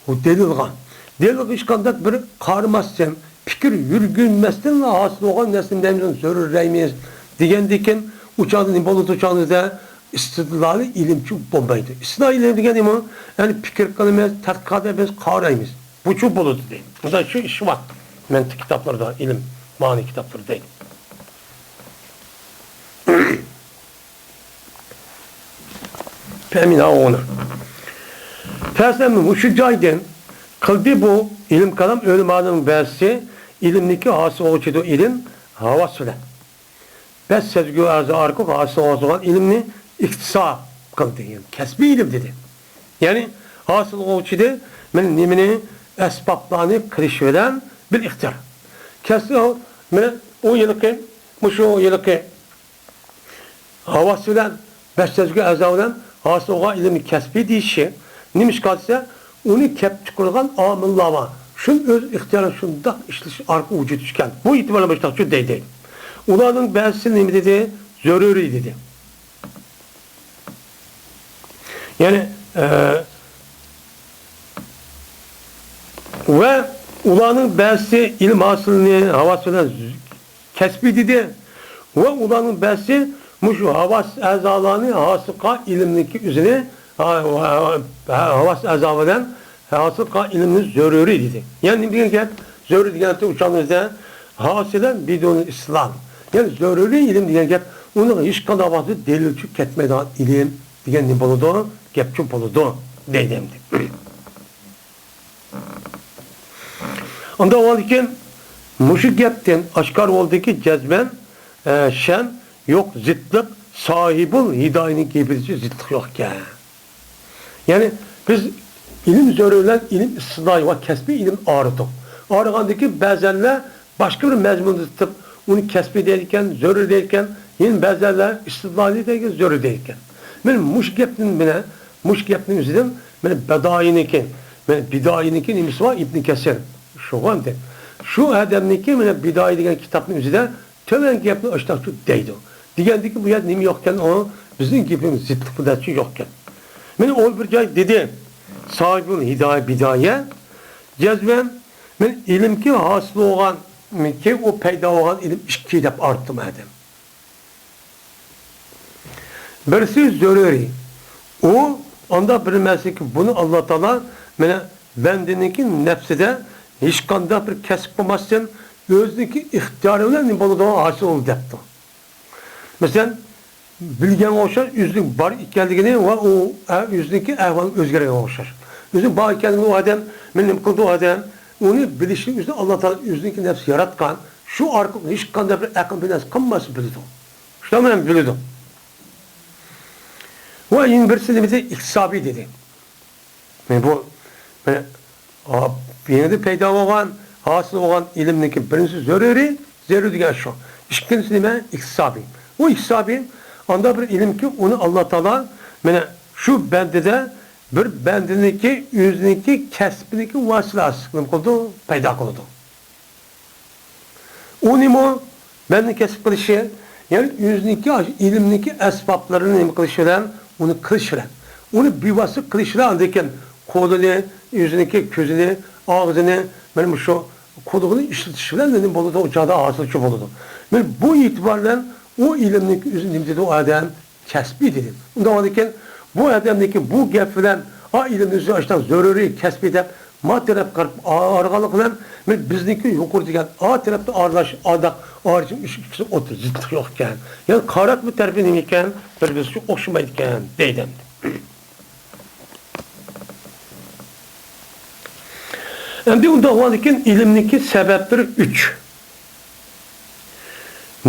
ئۇ دەلىلغا. دەلىلغا ھېچقانداق بىر قارىماستىن، پىكىر يۈرگۈزمەستىن ھاسىل بولغان نەرسىنى نېمە دەيمىز، زۆرۈر دەيمىز دېگەندىكىن، ئۇ چاغدا نېمە بولىدۇ؟ ئۇ چاغدا ئىستىدلالىي ئىلىمچۇ بولمايدۇ. ئىستىدلالىي ئىلىم دېگەن نېمە؟ يەنى پىكىر قىلىمىز، تەتقىقات ئېلىمىز، قارايمىز. بۇچۇ بولىدۇ دەيدۇ. مۇنداق شۇ ئىش بار. مەنتىق كىتابلىرىدا، ئىلىم، مەنىي كىتابلىرىدا دەيدۇ. پەمىنا ئۇنى. پەسەن مۇشۇ جايدىن قىلدى بۇ ئىلىم كالام ئۆلىمانىڭ بەزىسى ئىلىمنىكى ھاسىل بولغۇچىدۇ ئىلىم ھاۋاس بىلەن. بەش سەزگۈ ئەزا ئارقىلىق ھاسىل بولغان ئىلىمنى ئىكتىساب قىلدى. يەنى كەسپىي ئىلىم دېدى. يەنى ھاسىل بولغۇچىدى مەن نېمىنى ئەسبابلارنى قىلىش بىلەن بىل ئىختىيار. كەسپىي مەن ئۇ يىلقى، مۇشۇ يىلقى ھاۋاس بىلەن، بەش سەزگۈ ئەزا بىلەن ھاسىل بولغان ئىلىمنى كەسپىي دېيىشى نېمىشقا دېسە، ئۇنى كەپ چىقىرىدىغان ئامىللار بار. شۇنى ئۆز ئىختىيارى شۇنداق ئىشلىشى ئارقىلىق ۋۇجۇدقا چىققان. بۇ ئېتىبار بىلەن مۇشۇنداق دەيدۇ. ئۇلارنىڭ بەزىسى نېمە دېدى؟ زۆرۈرىي دېدى. يەنى، ئە، ۋە ئۇلارنىڭ بەزىسى ئىلىم ھاسىلىنى ھاۋاس بىلەن كەسپىي دېدى. ۋە ئۇلارنىڭ بەزىسى مۇشۇ ھاۋاس ئەزالارنى ھاسىل قىلغان ئىلىمنىڭكى ئۆزىنى، ھا-، ھا-، ھاۋاس ئەزا بىلەن ھاسىل قىلغان ئىلىمنى زۆرۈرىي دېدى. يەنى نېمە دېگەن گەپ؟ زۆرۈرىي دېگەن گەپتە ئۇچانىمىزدا ھاسىلەن بىدۇن ئىسلام. يەنى زۆرۈرىي ئىلىم دېگەن گەپ، ئۇنىڭ ھېچقانداق ۋاقىتتا دەلىلچۇ كەتمەيدىغان ئىلىم دېگەن نېمە بولىدۇ؟ گەپچۇ بولىدۇ دەيدۇ ئەمدى. ئۇنداق بولغاندىكىن، مۇشۇ گەپتىن ئاشكارا بولدىكى، جەزمەن، ئە، شەن يوق زىتلىق، ساھىبۇل ھىدايىنىڭ گېپىدىچۇ زىتلىق يوق ئىكەن. يەنى بىز ئىلىم زۆرۈر بىلەن ئىلىم ئىستىدلالىي ۋە كەسپىي ئىلىم ئايرىدۇق. ئايرىغاندىكىن بەزەنلەر باشقا بىر مەزمۇندا تۇتۇپ، ئۇنى كەسپىي دەيدىكەن، زۆرۈر دەيدىكەن، يەنە بەزەنلەر ئىستىدلالىي دەيدىكەن، زۆرۈر دەيدىكەن. مەن مۇشۇ گەپتىن، مانا مۇشۇ گەپنىڭ ئۆزىدىن مانا بىدايىنىڭكى، مانا بىدايىنىڭكى نېمىسى بار؟ ئىبن كەسىر. شۇغۇ ئەمدى. شۇ ئادەمنىڭكى مانا بىدايە دېگەن كىتابنىڭ ئۆزىدە تۆۋەنكى گەپنى ئاشۇنداقچۇ دەيدۇ. دېگەندىكى بۇ يەردە نېمە يوقكەن؟ ئۇ بىزنىڭ گېپىمىز زىتلىق بىلەنچۇ يوقكەن. مانا ئۇ بىر جاي دېدى. ساھىبۇل ھىدايە بىدايە. جەزمەن مەن ئىلىمكى ھاسىل بولغانكى، ئۇ پەيدا بولغان ئىلىم ئىككى دەپ ئايرىپتۇ مەدەم. بىرسى زۆرۈرىي. ئۇ ئاندا بىر نەرسىكى، بۇنى ئاللا تائالا مانا بەندىنىڭكى نەپسىدە ھېچقانداق بىر كەسىپ قىلماستىن، ئۆزىنىڭكى ئىختىيارى بىلەن نېمە بولىدۇ، ھاسىل بولىدۇ دەپتۇ. مەسىلەن، بىلگەنگە ئوخشاش، ئۆزىنىڭ بار ئىكەنلىكىنى ۋە ئۇ، ئە، ئۆزىنىڭكى ئەھۋالى ئۆزگەرگەنگە ئوخشاش. ئۆزىنىڭ بار ئىكەنلىكىنى ئۇ ئادەم، مەن نېمە قىلدى ئۇ ئادەم؟ ئۇنى بىلىشنىڭ ئۆزىنى ئاللا تائالا ئۆزىنىڭكى نەپسى ياراتقان، شۇ ئارقىلىق ھېچقانداق بىر ئەقىل بىر نەرسە قىلماسا بىلىدۇ. شۇنداق بىلەن بىلىدۇ. ۋە يەنە بىرسى نېمە دېدى؟ ئىكتىسابىي دېدى. مانا بۇ، مانا، ئا، يېڭىدىن پەيدا بولغان، ھاسىل بولغان ئىلىمنىڭكى بىرىنچىسى زۆرۈرىي، زۆرۈر دېگەن شۇ. ئىككىنچىسى نېمە؟ ئىكتىسابىي. ئۇ ئىكتىسابىي، ئانداق بىر ئىلىمكى، ئۇنى ئاللا تائالا، مانا، شۇ بەندىدە بىر بەندىنىڭكى، ئۆزىنىڭكى كەسپىنىڭكى ۋاسىتىسى نېمە قىلىدۇ؟ پەيدا قىلىدۇ. ئۇ نېمە؟ بەندىنىڭ كەسىپ قىلىشى، يەنى ئۆزىنىڭكى ئاشۇ ئىلىمنىڭكى ئەسبابلىرىنى نېمە قىلىش بىلەن، ئۇنى قىلىش بىلەن. ئۇنى بىۋاسىتە قىلىش بىلەن، ئاندىن كېيىن قولىنى، ئۆزىنىڭكى كۆزىنى، ئاغزىنى، مانا مۇشۇ قۇلىقىنى ئىشلىتىش بىلەن نېمە بولىدۇ؟ ئۇ چاغدا ھاسىلچى بولىدۇ. مانا بۇ ئېتىبار بىلەن ئۇ ئىلىمنىڭكى ئۆزى نېمە دېدى ئۇ ئادەم؟ كەسپىي دېدى. ئۇنداق بولغاندىكىن، بۇ ئادەمنىڭكى بۇ گەپ بىلەن، ئا، ئىلىمنى ئۆزى ئاشۇنداق زۆرۈرىي كەسپىي دەپ، ما تەرەپكە قاراپ ئا-، ئايرىغانلىقى بىلەن، مەن بىزنىڭكى يۇقىرى دېگەن ئا تەرەپتە ئارىلاش، ئانداق ئايرىشىم ئىش ئىككىسى ئوتتۇرىدا زىتلىق يوق ئىكەن. يەنى قاراتما تەرىپى نېمە ئىكەن؟ بىر-بىرسىگە ئوخشىمايدىكەن، دەيدۇ ئەمدى. ئەمدى ئۇنداق بولغاندىكىن، ئىلىمنىڭكى سەۋەبلىرى ئۈچ.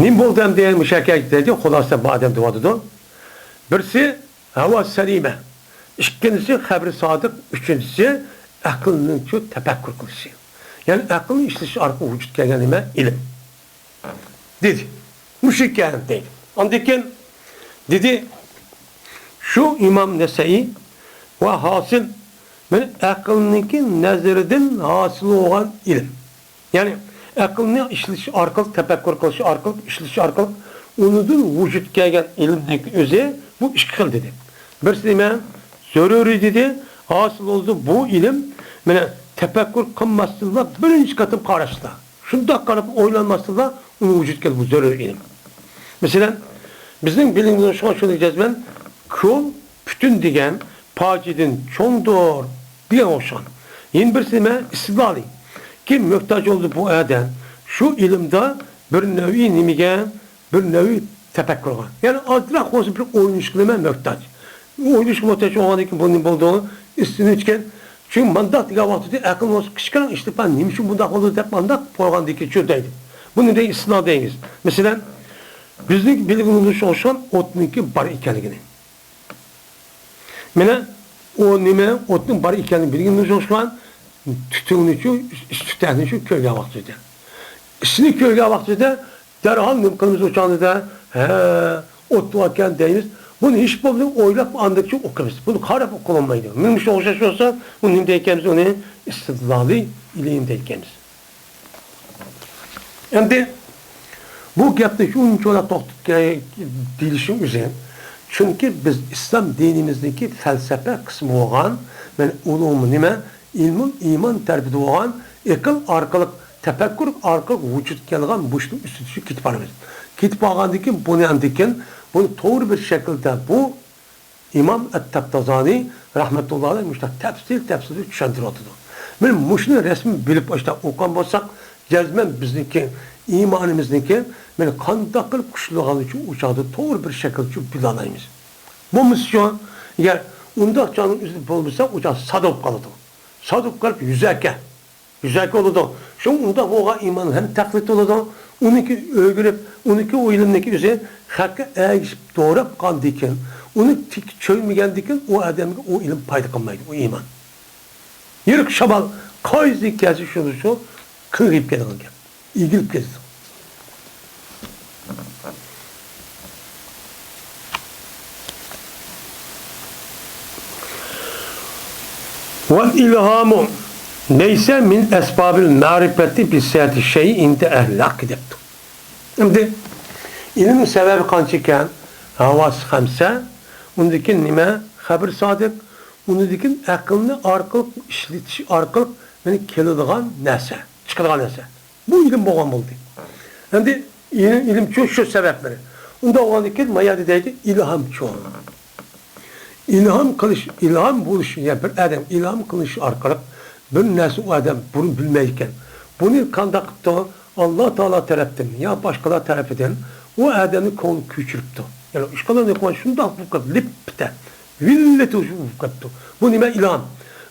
نېمە بولدى ئەمدى؟ مۇشۇ يەرگە دەيدۇ، خۇلاسە بۇ ئادەم دەۋاتىدۇ. بىرسى، ھاۋا سەلىمە. ئىككىنچىسى، خەبىرى سادىق. ئۈچىنچىسى، ئەقىلنىڭچۇ تەپەككۇر قىلىشى. يەنى ئەقىلنى ئىشلىتىش ئارقىلىق ۋۇجۇدقا كەلگەن نېمە؟ ئىلىم. دېدى. مۇشۇ ئىكەن دەيدۇ. ئاندىن كېيىن دېدى، شۇ ئىمام نەسەئىي ۋە ھاسىل، مەن ئەقىلنىڭكى نەزىرىدىن ھاسىل بولغان ئىلىم. يەنى ئەقىلنى ئىشلىتىش ئارقىلىق، تەپەككۇر قىلىش ئارقىلىق، ئىشلىتىش ئارقىلىق ئۇنىڭدىن ۋۇجۇدقا كەلگەن ئىلىمنىڭكى ئۆزى بۇ ئىككى خىل دېدى. بىرسى نېمە؟ زۆرۈرىي دېدى. ھاسىل بولىدۇ بۇ ئىلىم، مانا تەپەككۇر قىلماستىنلا بىرىنچى قېتىم قاراشتا. شۇنداق قاراپ ئويلانماستىنلا ئۇنى ۋۇجۇدقا كەلتۈرۈش زۆرۈر ئىلىم. مەسىلەن، بىزنىڭ بىلىمىمىزدە شۇڭا شۇنى جەزمەن، كۆل پۈتۈن دېگەن پاجىدىن چوڭدۇر دېگەن ئوخشىغان. يەنە بىرسى نېمە؟ ئىستىدلالى. كىم مۆھتاج بولدى بۇ ئادەم؟ شۇ ئىلىمدا بىر نەۋئى نېمىگە؟ بىر نەۋئى تەپەككۇرغا. يەنى ئازراق بولسا بىر ئويلىنىشقا نېمە؟ مۆھتاج. ئويلىنىشقا مۆھتاج بولغاندىن كېيىن بۇ نېمە بولىدۇ؟ ئىستىنىۋەتكەن. چۈنكى مانداق دېگەن ۋاقىتتا ئەقىل بولسا كىچىككىنە ئىشتا نېمە ئۈچۈن بۇنداق بولدى دەپ مانداق بولغاندىن كېيىن شۇ دەيدۇ. بۇنى دەي ئىستىدلال دەيمىز. مەسىلەن، بىزنىڭ بىلگىنىمىزگە ئوخشىغان ئوتنىڭكى بار ئىكەنلىكىنى. مانا ئۇ نېمە؟ ئوتنىڭ بار ئىكەنلىكىنى بىلگىنىمىزگە ئوخشىغان تۈتۈننىچۇ، تۈتەكنىچۇ كۆرگەن ۋاقتىدا. ئىسىنى كۆرگەن ۋاقتىدا دەرھال نېمە قىلىمىز ئۇ چاغدا؟ ھە، ئوت باركەن دەيمىز. بۇنى ھېچ بولمىسا ئويلاپ ئاندىن كېيىن ئوقۇيمىز. بۇنى قاراپ ئوقۇلمايدۇ. مانا مۇشۇ ئوخشاش بولسا، ئۇنى نېمە دەيدىكەنمىز؟ ئۇنى ئىستىدلالىي ئىلىم دەيدىكەنمىز. ئەمدى بۇ گەپنى شۇنچىۋالا توختىتىپ دېيىلىشنىڭ ئۆزى، چۈنكى بىز ئىسلام دىنىمىزنىڭكى پەلسەپە قىسمى بولغان، مانا ئۇلۇغ نېمە، ئىلمۇل ئىمان تەرىپىدە بولغان ئەقىل ئارقىلىق، تەپەككۇر ئارقىلىق ۋۇجۇدقا كەلگەن مۇشۇنىڭ ئۈستىدە كېتىپ بارىمىز. كېتىپ بارغاندىن كېيىن بۇنى ئاندىن كېيىن بۇنى توغرا بىر شەكىلدە بۇ ئىمام ئەت-تەپتازانى رەھمەتۇللاھى ئەلەيھ مۇشۇنداق تەپسىل-تەپسىلىي چۈشەندۈرۈۋاتىدۇ. مانا مۇشۇنى رەسمىي بىلىپ ئاشۇنداق ئوقۇغان بولساق، جەزمەن بىزنىڭكى ئىمانىمىزنىڭكى مانا قانداق قىلىپ كۈچلىنىدىغانلىقىنى ئۇ چاغدا توغرا بىر شەكىلدە بىلالايمىز. بولمىسىچۇ، ئەگەر ئۇنداق چاغنىڭ ئۆزىدە بولمىسا، ئۇ چاغ سادا بولۇپ قالىدۇ. سادا بولۇپ قېلىپ يۈزەكى، يۈزەكى بولىدۇ. شۇ ئۇنداق بولغان ئىمان ھەم تەقلىد بولىدۇ. ئۇنىڭكى ئۆگىنىپ، ئۇنىڭكى ئۇ ئىلىمنىڭكى ئۆزى ھەققە ئەگىشىپ دوراپ قالغاندىكىن، ئۇنى تىك چۆيمىگەندىكىن، ئۇ ئادەمگە ئۇ ئىلىم پايدا قىلمايدۇ، ئۇ ئىمان. يۈرەك شامال قايسى كەلسە شۇنى شۇ قىلغىپ كېلىدىغان گەپ. ئېگىلىپ كېتىدۇ. ۋەل ئىلھامۇ لەيسە مىن ئەسبابىل مەرىپەتى بىسىھەتى شەيئىن ئىندە ئەھلىل ھەققى دەپتۇ. ئەمدى ئىلىم سەۋەبى قانچە ئىكەن؟ ھاۋاسى خەمسە، ئۇندىكى نېمە؟ خەبىر سادىق، ئۇنىڭدىكى ئەقىلنى ئارقىلىق ئىشلىتىش ئارقىلىق مانا كېلىدىغان نەرسە، چىقىدىغان نەرسە. بۇ ئىلىم بولغان بولدى. ئەمدى ئىلىم، ئىلىمچۇ شۇ سەۋەبلىرى. ئۇنداق بولغاندىن كېيىن ما يەردە دەيدۇ، ئىلھامچۇ. ئىلھام قىلىش، ئىلھام بولۇش، يەنى بىر ئادەم ئىلھام قىلىش ئارقىلىق بىر نەرسە ئۇ ئادەم بۇرۇن بىلمەيدىكەن. بۇنى قانداق قىپتۇ؟ ئاللا تائالا تەرەپتىن يا باشقىلار تەرىپىدىن ئۇ ئادەمنى كۆڭلى كۆچۈرۈپتۇ. يەنى ئىشقىلىپ شۇنداق بولۇپ قېلىپ، لىپپىتە، ۋىللىتى بولۇپ قېلىپتۇ. بۇ نېمە؟ ئىلھام.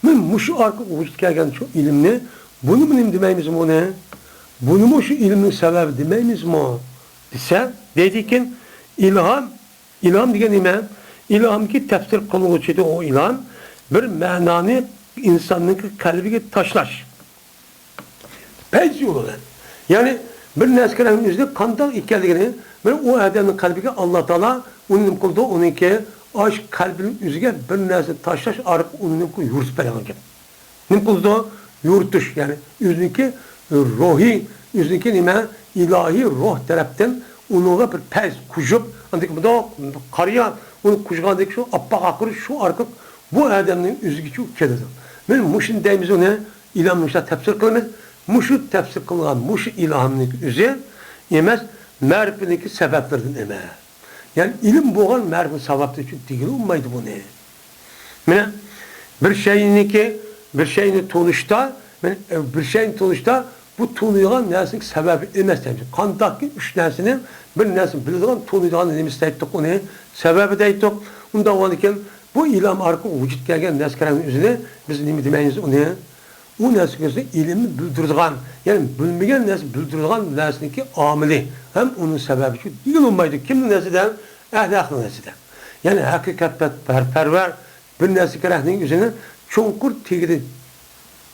مانا مۇشۇ ئارقىلىق ۋۇجۇدقا كەلگەن شۇ ئىلىمنى، بۇنىمۇ نېمە دېمەيمىز بۇنى؟ بۇنىمۇ شۇ ئىلىمنىڭ سەۋەبى دېمەيمىزمۇ؟ دېسە، دەيدىكىن، ئىلھام، ئىلھام دېگەن نېمە؟ ئىلھامكى تەپسىر قىلغۇچىدۇر ئۇ ئىلھام، بىر مەنانى ئىنساننىڭكى قەلبىگە تاشلاش. پەيز يولى بىلەن. يەنى بىر نەرسە كېرەكنىڭ ئۆزىنى قانداق ئىكەنلىكىنى، مانا ئۇ ئادەمنىڭ قەلبىگە ئاللا تائالا ئۇنى نېمە قىلىدۇ؟ ئۇنىڭكى ئاش قەلبىنىڭ ئۆزىگە بىر نەرسىنى تاشلاش ئارقىلىق ئۇنى نېمە قىلىدۇ؟ يورۇتۇپ بېرىدىغان گەپ. نېمە قىلىدۇ؟ يورۇتۇش، يەنى ئۆزىنىڭكى روھى، ئۆزىنىڭكى نېمە؟ ئىلاھىي روھ تەرەپتىن ئۇنىڭغا بىر پەيز قوشۇپ، ئاندىن كېيىن مۇنداق قارىيا، ئۇنى قوشقاندىن كېيىن شۇ ئاپئاق ئاقىرىش شۇ ئارقىلىق بۇ ئادەمنىڭ ئۆزىگىچۇ كېلىدۇ. مانا مۇشۇنى دەيمىز ئۇنى، ئىلھامنى مۇشۇنداق تەپسىر قىلىمىز. مۇشۇ تەپسىر قىلغان مۇشۇ ئىلھامنىڭ ئۆزى ئەمەس، مەرىپىنىڭكى سەۋەبلىرىدىن ئەمەس. يەنى ئىلىم بولغان مەرىپەت سەۋەبتىن ئۈچۈن دېگىلى بولمايدۇ بۇنى. مانا بىر شەينىكى، بىر شەينى تونۇشتا، مانا، بىر شەينى تونۇشتا بۇ تونۇيدىغان نەرسىنىڭ سەۋەبى ئەمەس دەيمىز. قانداقكى ئۈچ نەرسىنى، بىر نەرسىنى بىلىدىغان، تونۇيدىغان نېمىسى دەيتتۇق ئۇنى؟ سەۋەبى دەيتتۇق. ئۇنداق بولغاندىكىن بۇ ئىلھام ئارقىلىق ۋۇجۇدقا كەلگەن نەرسە كەرەڭنىڭ ئۆزىنى بىز نېمە دېمەيمىز ئۇنى؟ ئۇ نەرسىگە ئۆزى ئىلىمنى بىلدۈرىدىغان، يەنى بىلمىگەن نەرسە بىلدۈرىدىغان نەرسىنىڭكى ئامىلى ھەم ئۇنىڭ سەۋەبى شۇ دېگىلى بولمايدۇ. كىمنىڭ نەرسىدە؟ ئەھلى ھەقنىڭ نەرسىدە. يەنى ھەقىقەتپەرۋەر بىر نەرسە كېرەكنىڭ ئۆزىنى چوڭقۇر تېگىدە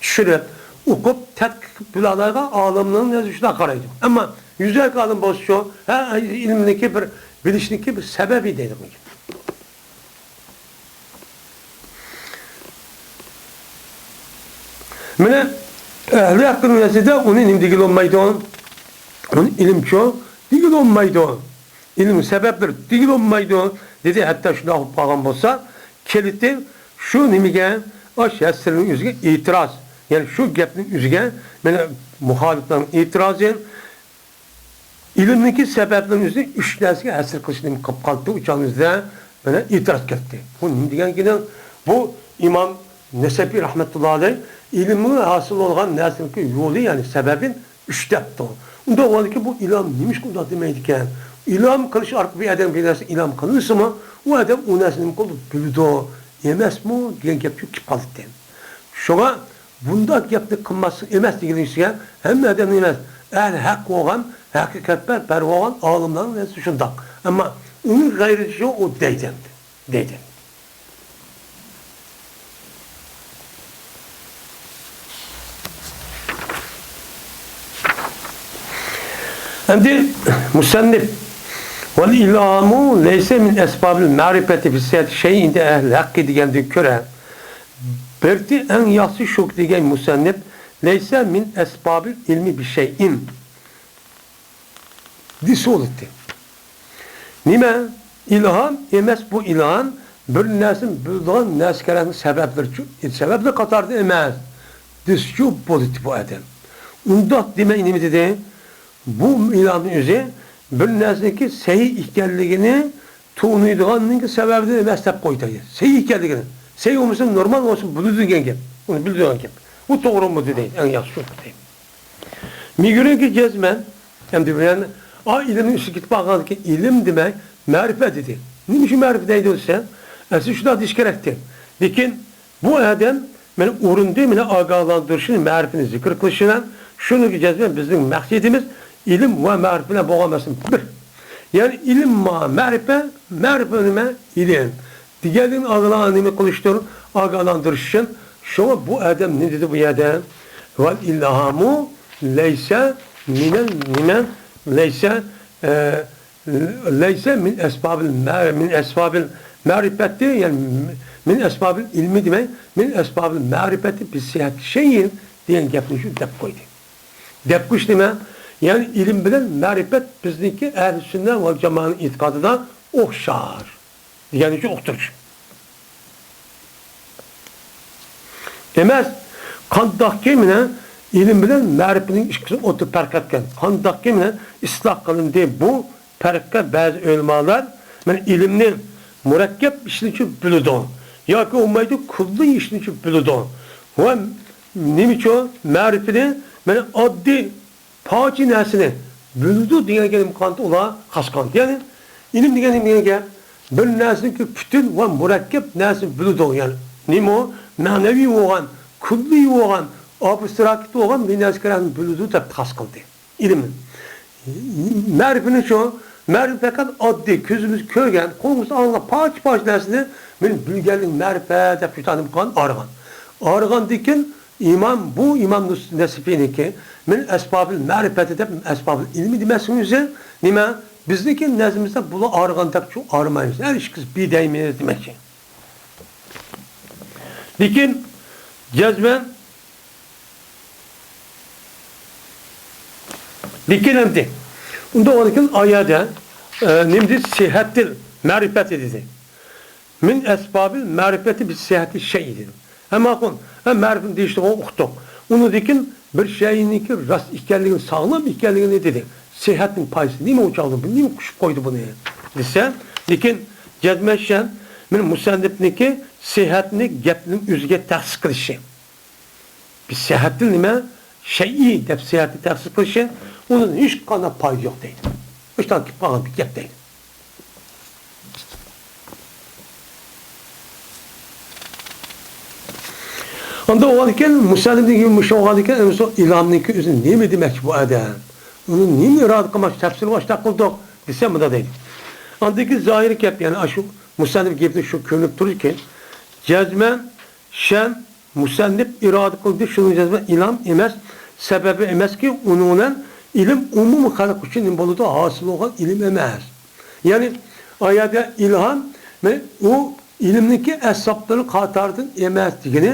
چۈشۈرۈپ، ئوقۇپ، تەتقىق قىلىپ بىلالايدىغان ئالىمنىڭ نەزىرى شۇنداق قارايدۇ. ئەمما يۈزەكى ئالىم بولسىچۇ، ھە، ئىلىمنىڭكى بىر، بىلىشنىڭكى بىر سەۋەبى دەيدۇ. مانا، ئەھلى ھەقنىڭ نەزىرىدە ئۇنى نېمە دېگىلى بولمايدۇ؟ ئۇنى ئىلىمچۇ دېگىلى بولمايدۇ. ئىلىم سەۋەبلىرى دېگىلى بولمايدۇ، دېدى. ھەتتا شۇنداق بولۇپ قالغان بولسا، كېلىتى شۇ نېمىگە، ئاش ھەسسىلىرىنىڭ ئۆزىگە ئېتىراز، يەنى شۇ گەپنىڭ ئۆزىگە مانا مۇخالىپلارنىڭ ئېتىرازى، ئىلىمنىڭكى سەۋەبلىرىنىڭ ئۆزى ئۈچ نەرسىگە ھەسرەت قىلىشنى قىلىپ قالدى، ئۇ چاغنىڭ ئۆزىدە مانا ئېتىراز كەلدى. بۇ نېمە دېگەن گېپىڭ؟ بۇ ئىمام نەسەپى رەھمەتۇللا ئەلەيھ ئىلىمنىڭ ھاسىل بولغان نەرسىنىڭكى يولى، يەنى سەۋەبى ئۈچ دەپتۇ. ئۇنداق بولغاندىكىن بۇ ئىلھام نېمىشقا ئۇنداق دېمەيدىكەن؟ ئىلھام قىلىش ئارقىلىق بىر ئادەمگە بىر نەرسە ئىلھام قىلىنسىمۇ، ئۇ ئادەم ئۇ نەرسىنى نېمە قىلىدۇ، بىلىدۇ ئەمەسمۇ دېگەن گەپ كېلىپ قالىدىكەن. شۇڭا بۇنداق گەپنى قىلماسلىق ئەمەس دېگىنى ئىچىگە ھەممە ئادەم ئەمەس، ئەھلى ھەق بولغان، ھەقىقەتپەرۋەر بولغان ئالىملارنىڭ نەرسىسى شۇنداق. ئەمما ئۇنىڭ غەيرىتى شۇ، ئۇ دەيدۇ. دەيدۇ. ئەمدى مۇسەننىپ، ۋەل ئىلھامۇ لەيسە مىن ئەسبابىل مەرىپەتى بىسسىھەتى شەيئىن دە ئەھلىل ھەققى دېگەندىن كۆرە، بىرتى ئەڭ ياخشىسى شۇكى دېگەن مۇسەننىپ، لەيسە مىن ئەسبابىل ئىلمى بىشەيئىن دېسە بولاتتى. نېمە؟ ئىلھام ئەمەس بۇ ئىلھام، بىر نەرسىنى بىلىدىغان نەرسە كېرەكنىڭ سەۋەبلىرىچۇ، سەۋەبلەر قاتارىدا ئەمەس دېسىچۇ بولاتتى بۇ ئادەم. ئۇنداق دېمەي نېمە دېدى؟ بۇ ئىلھامنىڭ ئۆزى بىر نەرسىنىڭكى سەھىھ ئىكەنلىكىنى تونۇيدىغاننىڭكى سەۋەبىدىن ئەمەس دەپ قويدى. سەھىھ ئىكەنلىكىنى. سەھىھ بولمىسا نورمال بولسا بىلىدۇ دېگەن گەپ. ئۇنى بىلىدۇ دېگەن گەپ. ئۇ توغرىمۇ دېدى. ئەڭ ياخشى شۇ دېدى. مىگرېنكى جەزمەن، ئەمدى بۇ يەنى، ئا، ئىلىمنىڭ ئۈستىگە كېتىپ قالغاندىكىن ئىلىم دېمەي، مەرىپەت دېدى. نېمە ئۈچۈن مەرىپەت دەيدۇ دېسە، ئەسلى شۇنداق دېيىش كېرەكتى. لېكىن بۇ ئادەم مانا ئۇرۇندى، مانا ئاگاھلاندۇرۇشنى، مەرىپىنى زىكىر قىلىشى بىلەن، شۇنىڭغا جەزمەن بىزنىڭ مەقسىتىمىز ئىلىم ۋە مەرىپەت بىلەن بولغان مەسىلە بىر. يەنى ئىلىم ما مەرىپە، مەرىپە نېمە؟ ئىلىم. دېگەنلىكنى ئاگاھلان-، نېمە قىلىشتۇر؟ ئاگاھلاندۇرۇش ئۈچۈن. شۇڭا بۇ ئادەم نېمە دېدى بۇ يەردە؟ ۋەل ئىلھامۇ لەيسە مىنەل نېمە؟ لەيسە، ئە، لەيسە مىن ئەسبابىل مە-، مىن ئەسبابىل مەرىپەتى، يەنى مىن ئەسبابىل ئىلمى دېمەي، مىن ئەسبابىل مەرىپەتى بىسسىھەتى شەيئىن دېگەن گەپنى شۇ دەپ قويدى. دەپ قويۇش نېمە؟ يەنى ئىلىم بىلەن مەرىپەت بىزنىڭكى ئەھلى سۈننە ۋەل جامائەنىڭ ئېتىقادىدا ئوخشاش. دېگەننى شۇ ئۇقتۇرۇش. ئەمەس، قانداقكى مانا ئىلىم بىلەن مەرىپىنىڭ ئىككىسىنى ئوتتۇرىغا پەرق ئەتكەن. قانداقكى مانا ئىسلاھ قىلىندى بۇ پەرققە بەزى ئۆلىمالار، مانا ئىلىمنى مۇرەككەپ ئىشلىرىچۇ بىلىدۇ ياكى بولمايدۇ كۈللىي ئىشلىرىچۇ بىلىدۇ ۋە نېمىچۇ مەرىپىنى مانا ئاددىي پارچە نەرسىنى بىلىدۇ دېگەن گەپ قانتى ئۇلار خاس قانتى. يەنى ئىلىم دېگەن نېمە دېگەن گەپ؟ بىر نەرسىنىڭكى پۈتۈن ۋە مۇرەككەپ نەرسىنى بىلىدۇ. يەنى نېمە ئۇ؟ مەنىۋى بولغان، كۈللىي بولغان، ئابستراكت بولغان بىر نەرسە كېرەكنى بىلىدۇ دەپ خاس قىلدى ئىلىمنى. مەرىپىنى شۇ، مەرىپە پەقەت ئاددىي، كۆزىمىز كۆرگەن، قولىمىز ئاڭلاپ پارچە-پارچە نەرسىنى مەن بىلگەنلىك مەرىپە دەپ شۇ تانىپ قالغان ئارغان. ئارغاندىن كېيىن ئىمام، بۇ ئىمام نۇس-، نەسىفىنىڭكى مىن ئەسبابىل مەرىپەتى دەپ ئەسبابىل ئىلمى دېمەسلىكىمىز نېمە؟ بىزنىڭكى نەزىمىزدە بۇلار ئارغان دەپ شۇ ئارىمايمىز. ھەر ئىككىسى بىدەيمىز دېمەكچى. لېكىن جەزمەن، لېكىن ئەمدى ئۇنداق بولغاندىكىن ئايەدە، ئە، نېمە دېدى؟ سىھەتتىل مەرىپەتى دېدى. مىن ئەسبابىل مەرىپەتى بىسسىھەتى شەيئى دېدى. ھە، ماقۇل. ھە، مەرىپەتنى دېيىشنى ئۇقتۇق. ئۇنىڭدىن كېيىن بىر شەيئىنىڭكى راست ئىكەنلىكىنى، ساغلام ئىكەنلىكىنى دېدى. سىھەتنىڭ پايدىسى نېمە ئۇ چاغدا؟ بۇ نېمە قوشۇپ قويدى بۇنى؟ دېسە، لېكىن جەزمەن شەن، مىن مۇسەننىپنىڭكى سىھەتنى گەپنىڭ ئۆزىگە تەخسىس قىلىشى. بىسسىھەتتىن نېمە؟ شەيئى دەپ سىھەتنى تەخسىس قىلىشى، ئۇنىڭ ھېچقانداق پايدا يوق دەيدۇ. مۇشۇنداق كېلىپ قالغان بىر گەپ دەيدۇ. ئاندىن بولغاندىكىن، مۇسەللىمدىن كېيىن مۇشۇ بولغاندىكىن، ئەمىسە ئىلھامنىڭكى ئۆزى نېمە دېمەكچى بۇ ئادەم؟ ئۇنى نېمە ئىرادە قىلماقچى، تەپسىرى باشتا قىلدۇق دېسە، مۇنداق دەيدۇ. ئاندىن كېيىن زاھىرىي گەپ، يەنى ئاشۇ مۇسەللىم گېپىدىن شۇ كۆرۈنۈپ تۇرىدۇكى، جەزمەن شەن مۇسەننىپ ئىرادە قىلدى، شۇنىڭ جەزمەن ئىلھام ئەمەس، سەۋەبى ئەمەسكى، ئۇنىڭ بىلەن ئىلىم ئومۇمىي خەلق ئۈچۈن نېمە بولىدۇ؟ ھاسىل بولغان ئىلىم ئەمەس. يەنى ئايەتتە ئىلھام، مەن ئۇ ئىلىمنىڭكى ئەسبابلىرى قاتارىدىن ئەمەس دېگىنى،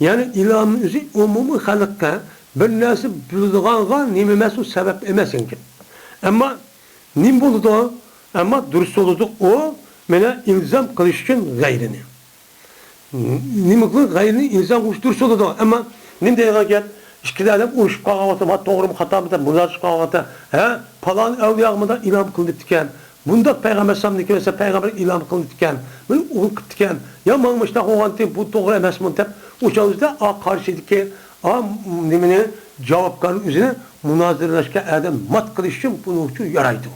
يەنى ئىلھامنىڭ ئۆزى ئومۇمىي خەلققە بىر نەرسە بىلىدىغانغا نېمە ئەمەس، ئۇ سەۋەب ئەمەس ئىكەن. ئەمما نېمە بولىدۇ؟ ئەمما دۇرۇس بولىدۇ ئۇ، مانا ئىلزام قىلىش ئۈچۈن غەيرىنى. نېمە قىلىپ غەيرىنى ئىلزام قىلىش دۇرۇس بولىدۇ. ئەمما نېمە دەيدىغان گەپ؟ ئىككى ئادەم ئۇرۇشۇپ قالغان ۋاقىتتا، ما توغرىمۇ خاتامۇ دەپ مۇنازىرە قىلىپ قالغان ۋاقىتتا، ھە، پالان ئەۋلىياغا مۇنداق ئىلھام قىلىنىپتىكەن، بۇنداق پەيغەمبەر ئەلەيھىسسالامنىڭكى مەسىلەن پەيغەمبەر ئىلھام قىلىنىپتىكەن، مېنى ئۇنى قىپتىكەن، يا ماڭا مۇشۇنداق بولغانتى، بۇ توغرا ئەمەسمۇ دەپ، ئۇ چاغدا ئا قارشىدىكى ئا نېمىنى، جاۋابكارنى ئۆزىنى مۇنازىرىلەشكە ئادەم مات قىلىش ئۈچۈن بۇنىڭ ئۈچۈن يارايدۇ.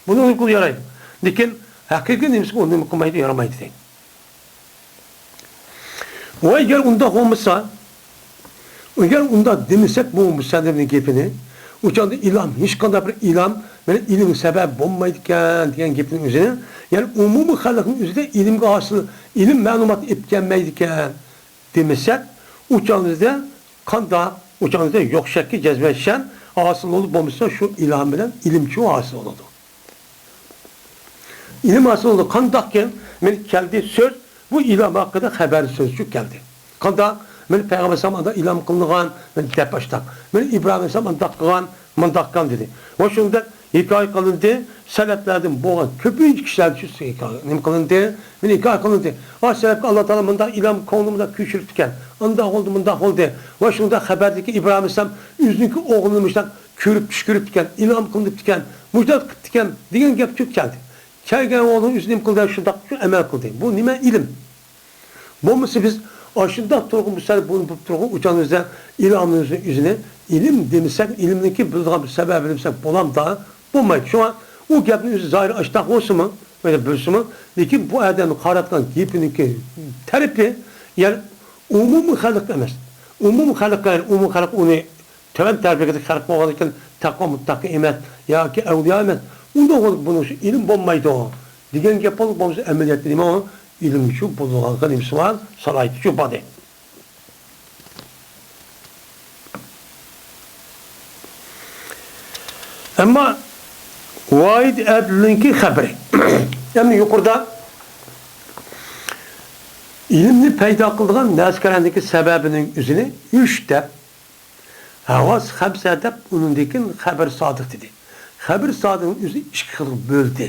بۇنىڭ ئۈچۈن يارايدۇ. لېكىن ھەقىقىي نېمىسىگە ئۇ نېمە قىلمايدۇ، يارىمايدۇ دەيدۇ. ۋە ئەگەر ئۇنداق بولمىسا، ئەگەر ئۇنداق دېمىسەك، بۇ مۇسەننىپنىڭ گېپىنى، ئۇ چاغدا ئىلھام، ھېچقانداق بىر ئىلھام مانا ئىلىم سەۋەب بولمايدىكەن دېگەن گېپىنىڭ ئۆزىنى، يەنى ئومۇمىي خەلقنىڭ ئۆزىدە ئىلىمگە ھاسىل، ئىلىم مەلۇماتنى ئېلىپ كەلمەيدىكەن دېمىسەك، ئۇ چاغدا قانداق؟ ئۇ چاغدا يوق شەككە جەزمەن شەن ھاسىل بولۇپ بولمىسا، شۇ ئىلھام بىلەن ئىلىمچۇ ھاسىل بولىدۇ. ئىلىم ھاسىل بولىدۇ. قانداقكىن؟ مانا كەلدى سۆز، بۇ ئىلھام ھەققىدە خەبەر سۆزچۇ كەلدى. قانداق؟ مانا پەيغەمبەر ئەلەيھىسسالام ئانداق ئىلھام قىلىنغان، مانا دەپ باشلاپ. مانا ئىبراھىم ئەلەيھىسسالام ئانداق قىلغان، مۇنداق قىلغان دېدى. ۋە شۇنداق ھېكايە قىلىندى. سەلەپلەردىن بولغان كۆپىنچە كىشىلەر شۇ ھېكايە نېمە قىلىندى؟ مانا ھېكايە قىلىندى. ۋە سەلەپكە ئاللا تائالا مۇنداق ئىلھام، كۆڭلى مۇنداق كۆچۈرۈپتىكەن. ئانداق بولدى، مۇنداق بولدى. ۋە شۇنداق خەبەردىكى ئىبراھىم ئەلەيھىسسالام ئۆزىنىڭكى ئوغلىنى مۇشۇنداق كۆرۈپ چۈش كۆرۈپتىكەن، ئىلھام قىلىنىپتىكەن، مۇشۇنداق قىپتىكەن دېگەن گەپ چۈش كەلدى. كەلگەن ئوغلىنى ئۆزى نېمە قىلدى؟ شۇنداق شۇ ئەمەل قىلدى. بۇ نېمە؟ ئىلىم. بولمىسا بىز ئاشۇنداق تۇرغۇن بۇ سەل بۇنى بولۇپ تۇرغۇن ئۇچانىمىزدا ئىلھامنىڭ ئۆزىنى ئىلىم دېمىسەك، ئىلىمنىڭكى بىلىدىغان بىر سەۋەبى دېمىسەك بولامدا؟ بولمايدۇ. شۇڭا ئۇ گەپنىڭ ئۆزى زاھىرى ئاشتاق بولسىمۇ، مانا بىلسىمۇ، لېكىن بۇ ئادەمنىڭ قاراتقان گېپىنىڭكى تەرىپى، يەنى ئومۇمىي خەلق ئەمەس. ئومۇمىي خەلق، يەنى ئومۇمىي خەلق ئۇنى تۆۋەن تەبەقىدىكى خەلق بولغاندىكىن تەقۋا مۇتتەقى ئەمەس ياكى ئەۋلىيا ئەمەس. ئۇنداق بولۇپ بۇنىڭ ئۈچۈن ئىلىم بولمايدۇ دېگەن گەپ بولۇپ بولمىسا، ئەمەلىيەتتە نېمە ئۇ؟ ئىلىمچۇ بولىدىغانلىقى نېمىسى بار؟ سالاھىيىتى شۇ بار. ئەمما ۋاھىد ئەدلىنىڭكى خەبىرى. ئەمدى يۇقىرىدا ئىلىمنى پەيدا قىلىدىغان نەسكەرەندىكى سەۋەبىنىڭ ئۆزىنى ئۈچ دەپ، ھەۋاس خەمسە دەپ، ئۇنىڭدىن كېيىن خەبەر سادىق دېدى. خەبەر سادىقنىڭ ئۆزى ئىككى خىلغا بۆلدى.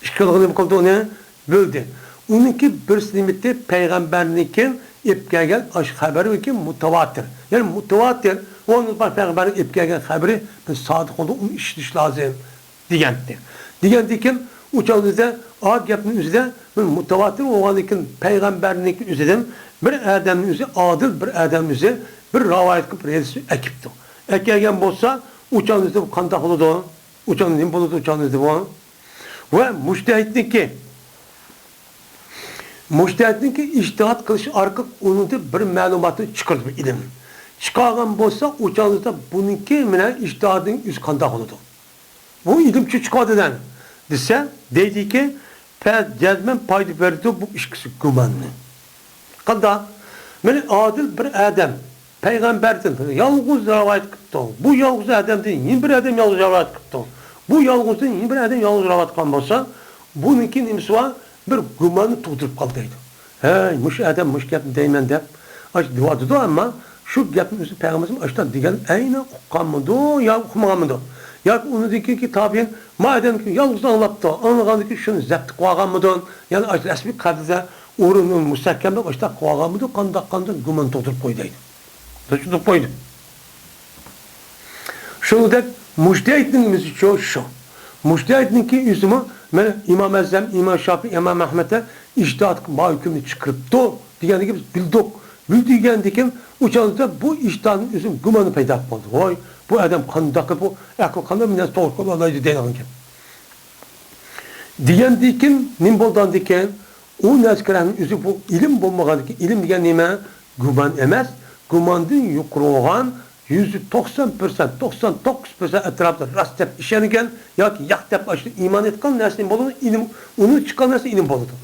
ئىككى خىلغا نېمە قىلدى ئۇنى؟ بۆلدى. ئۇنىڭكى بىرسى نېمىتى؟ پەيغەمبەرنىڭكى ئېلىپ كەلگەن ئاشۇ خەبەركى مۇتەۋاتىر. يەنى مۇتەۋاتىر، ئۇنىڭ پەيغەمبەرنىڭ ئېلىپ كەلگەن خەبىرى بىر سادىق بولىدۇ، ئۇنى ئىشىنىش لازىم. دېگەنتى. دېگەندىن كېيىن ئۇ چاغدا ئا گەپنىڭ ئۆزىدە بىر مۇتەۋاتىر بولغاندىن كېيىن پەيغەمبەرنىڭكى ئۆزىدىن بىر ئادەمنىڭ ئۆزى، ئادىل بىر ئادەمنىڭ ئۆزى بىر رىۋايەت قىلىپ ھەدىسنى ئەكىپتۇ. ئەكەلگەن بولسا ئۇ چاغدا بۇ قانداق بولىدۇ؟ ئۇ چاغدا نېمە بولىدۇ؟ ئۇ چاغدا بۇ ۋە مۇجتەھىدنىڭكى، مۇجتەھىدنىڭكى ئىجتىھات قىلىش ئارقىلىق ئۇنىڭدىن بىر مەلۇماتنى چىقىرىدۇ، بىر ئىلىمنى چىقارغان بولسا ئۇ چاغدا بۇنىڭكى مانا ئىجتىھادىنىڭ ئۆزى قانداق بولىدۇ؟ بۇ ئىلىمچۇ چىقىۋاتىدۇ دېسە، دەيدىكى، پە-، جەزمەن پايدا بېرىدۇ بۇ ئىككىسى گۇماننى. قانداق؟ مانا ئادىل بىر ئادەم پەيغەمبەردىن يالغۇز رىۋايەت قىپتۇ. بۇ يالغۇز ئادەمدىن يەنە بىر ئادەم يالغۇز رىۋايەت قىپتۇ. بۇ يالغۇزدىن يەنە بىر ئادەم يالغۇز رىۋايەت قىلغان بولسا، بۇنىڭكى نېمىسى بار؟ بىر گۇماننى تۇغدۇرۇپ قالدى دەيدۇ. ھەي، مۇشۇ ئادەم مۇشۇ گەپنى دەيمەن دەپ، ئاشۇ دېۋاتىدۇ، ئەمما شۇ گەپنى ئۆزى پەيغەمبىرىمىز ئاشۇنداق دېگەن ئەينەن ئۇققانمىدۇ يا ئۇقمىغانمىدۇ؟ ياكى ئۇنىڭدىن كېيىنكى تابىئىن ما ئادەمدىن يالغۇز ئاڭلاپتۇ، ئاڭلىغاندىن كېيىن شۇنى زەپتە قىلىۋالغانمىدۇ؟ يەنى ئاشۇ رەسمىي قەدىدە ئورنىنى مۇستەھكەملەپ ئاشۇنداق قىلىۋالغانمىدۇ؟ قانداق، قانداق گۇمان تۇغدۇرۇپ قويدى دەيدۇ. تۇغدۇرۇپ قويدى. شۇنىڭدەك مۇجتەھىدنىڭ نېمىسىچۇ شۇ. مۇجتەھىدنىڭكى ئۆزىمۇ مانا ئىمام ئەزەم، ئىمام شافىئى، ئىمام ئەھمەد ئىجتىھادقا ما ھۆكۈمنى چىقىرىپتۇ دېگەنلىكى بىز بىلدۇق. بىلدى دېگەندىكىن ئۇ چاغدا بۇ ئىجتىھادنىڭ ئۆزى گۇمانى پەيدا قىلىپ قالدى. ۋاي، بۇ ئادەم قانداق، بۇ ئەقلى قانداق، بۇ نەرسە توغرا قىلالايدۇ دەيدىغان گەپ. دېگەندىكىن نېمە بولىدىغاندىكىن، ئۇ نەسكەرەنىڭ ئۆزى بۇ ئىلىم بولمىغاندىكىن، ئىلىم دېگەن نېمە؟ گۇمان ئەمەس، گۇماندىن يۇقىرى بولغان يۈزدە توقسان پىرسەنت، توقسان توققۇز پىرسەنت ئەتراپىدا راست دەپ ئىشەنگەن ياكى ياق دەپ ئاشۇ ئىمان ئېيتقان نەرسە نېمە بولىدۇ؟ ئىلىم، ئۇنى چىققان نەرسە ئىلىم بولىدۇ.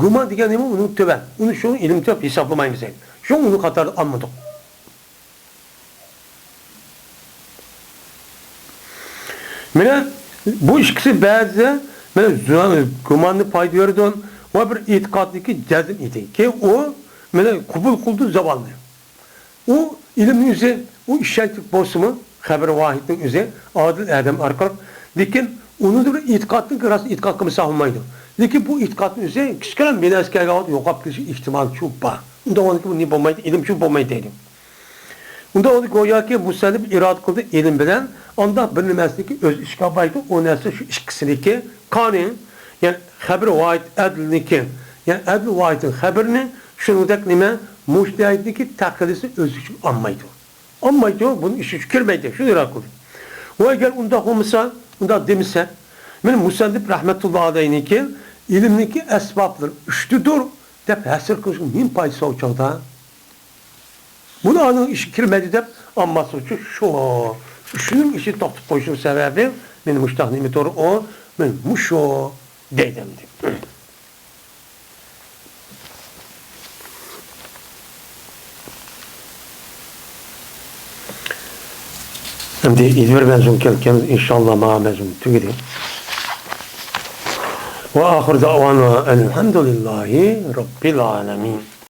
گۇمان دېگەن نېمە؟ ئۇنىڭ تۆۋەن. ئۇنى شۇ ئىلىم دەپ ھېسابلىمايمىز. شۇ ئۇنى قاتارىدا ئالمىدۇق. مانا بۇ ئىككىسى بەزىدە مانا زۇ-، گۇماننى پايدا بېرىدۇ ۋە بىر ئېتىقادنىڭكى جەزم ئىدى. كېيىن ئۇ مانا قوبۇل قىلدى زاۋالنى. ئۇ ئىلىمنىڭ ئۆزى، ئۇ ئىشەنچلىك بولسىمۇ، خەبىر ۋاھىدنىڭ ئۆزى ئادىل ئادەم ئارقىلىق. لېكىن ئۇنىڭدا بىر ئېتىقادنىڭكى راست ئېتىقاد قىلمىسا بولمايدۇ. لېكىن بۇ ئېتىقادنىڭ ئۆزى كىچىككىنە بىر نەرسە كەلگەن ۋاقىت يوقاپ كېتىشى ئېھتىمالى چوڭ بار. ئۇنداق بولغاندىكىن بۇ نېمە بولمايدۇ؟ ئىلىمچۇ بولمايدۇ دەيدۇ. ئۇندا ئۇنى گوياكى مۇسەننىپ ئىرادە قىلدى ئىلىم بىلەن، ئانداق بىر نېمەسىنىكى ئۆز ئىچىگە ئالمايدۇ، ئۇ نەرسە شۇ ئىككىسىنىكى، قانى، يەنى خەبىر ۋاھىد ئەدلىنىكى، يەنى ئەدل ۋاھىدنىڭ خەبىرىنى، شۇنىڭدەك نېمە، مۇجتەھىدنىكى تەقلىدىسى ئۆز ئىچىگە ئالمايدۇ. ئالمايدۇ، بۇنىڭ ئىشى كىرمەيدۇ، شۇنى ئىرادە قىلدى. ۋە ئەگەر ئۇنداق بولمىسا، ئۇنداق دېمىسە، مېنىڭ مۇسەننىپ رەھمەتۇللا ئەلەيھنىڭكى ئىلىمنىڭكى ئەسبابلىرى ئۈچتىدۇر دەپ ھەسر قىلىشنىڭ نېمە پايدىسى بار ئۇ چاغدا؟ بۇنى ئانىڭ ئىشى كىرمەيدۇ دەپ ئالماسلىقچۇ شۇ. شۇنىڭ ئىشى توختىتىپ قويۇشنىڭ سەۋەبى، مېنى مۇشتاق نېمە تورى ئۇ، مېنى مۇشۇ دەيدۇ ئەمدى. ئەمدى ئېلىۋېرىمەن، سوڭ كەلكەن، ئىنشاللا، ماڭا مەزمۇن تۈگىدى. وآخر دعوانا أن الحمد لله رب العالمين.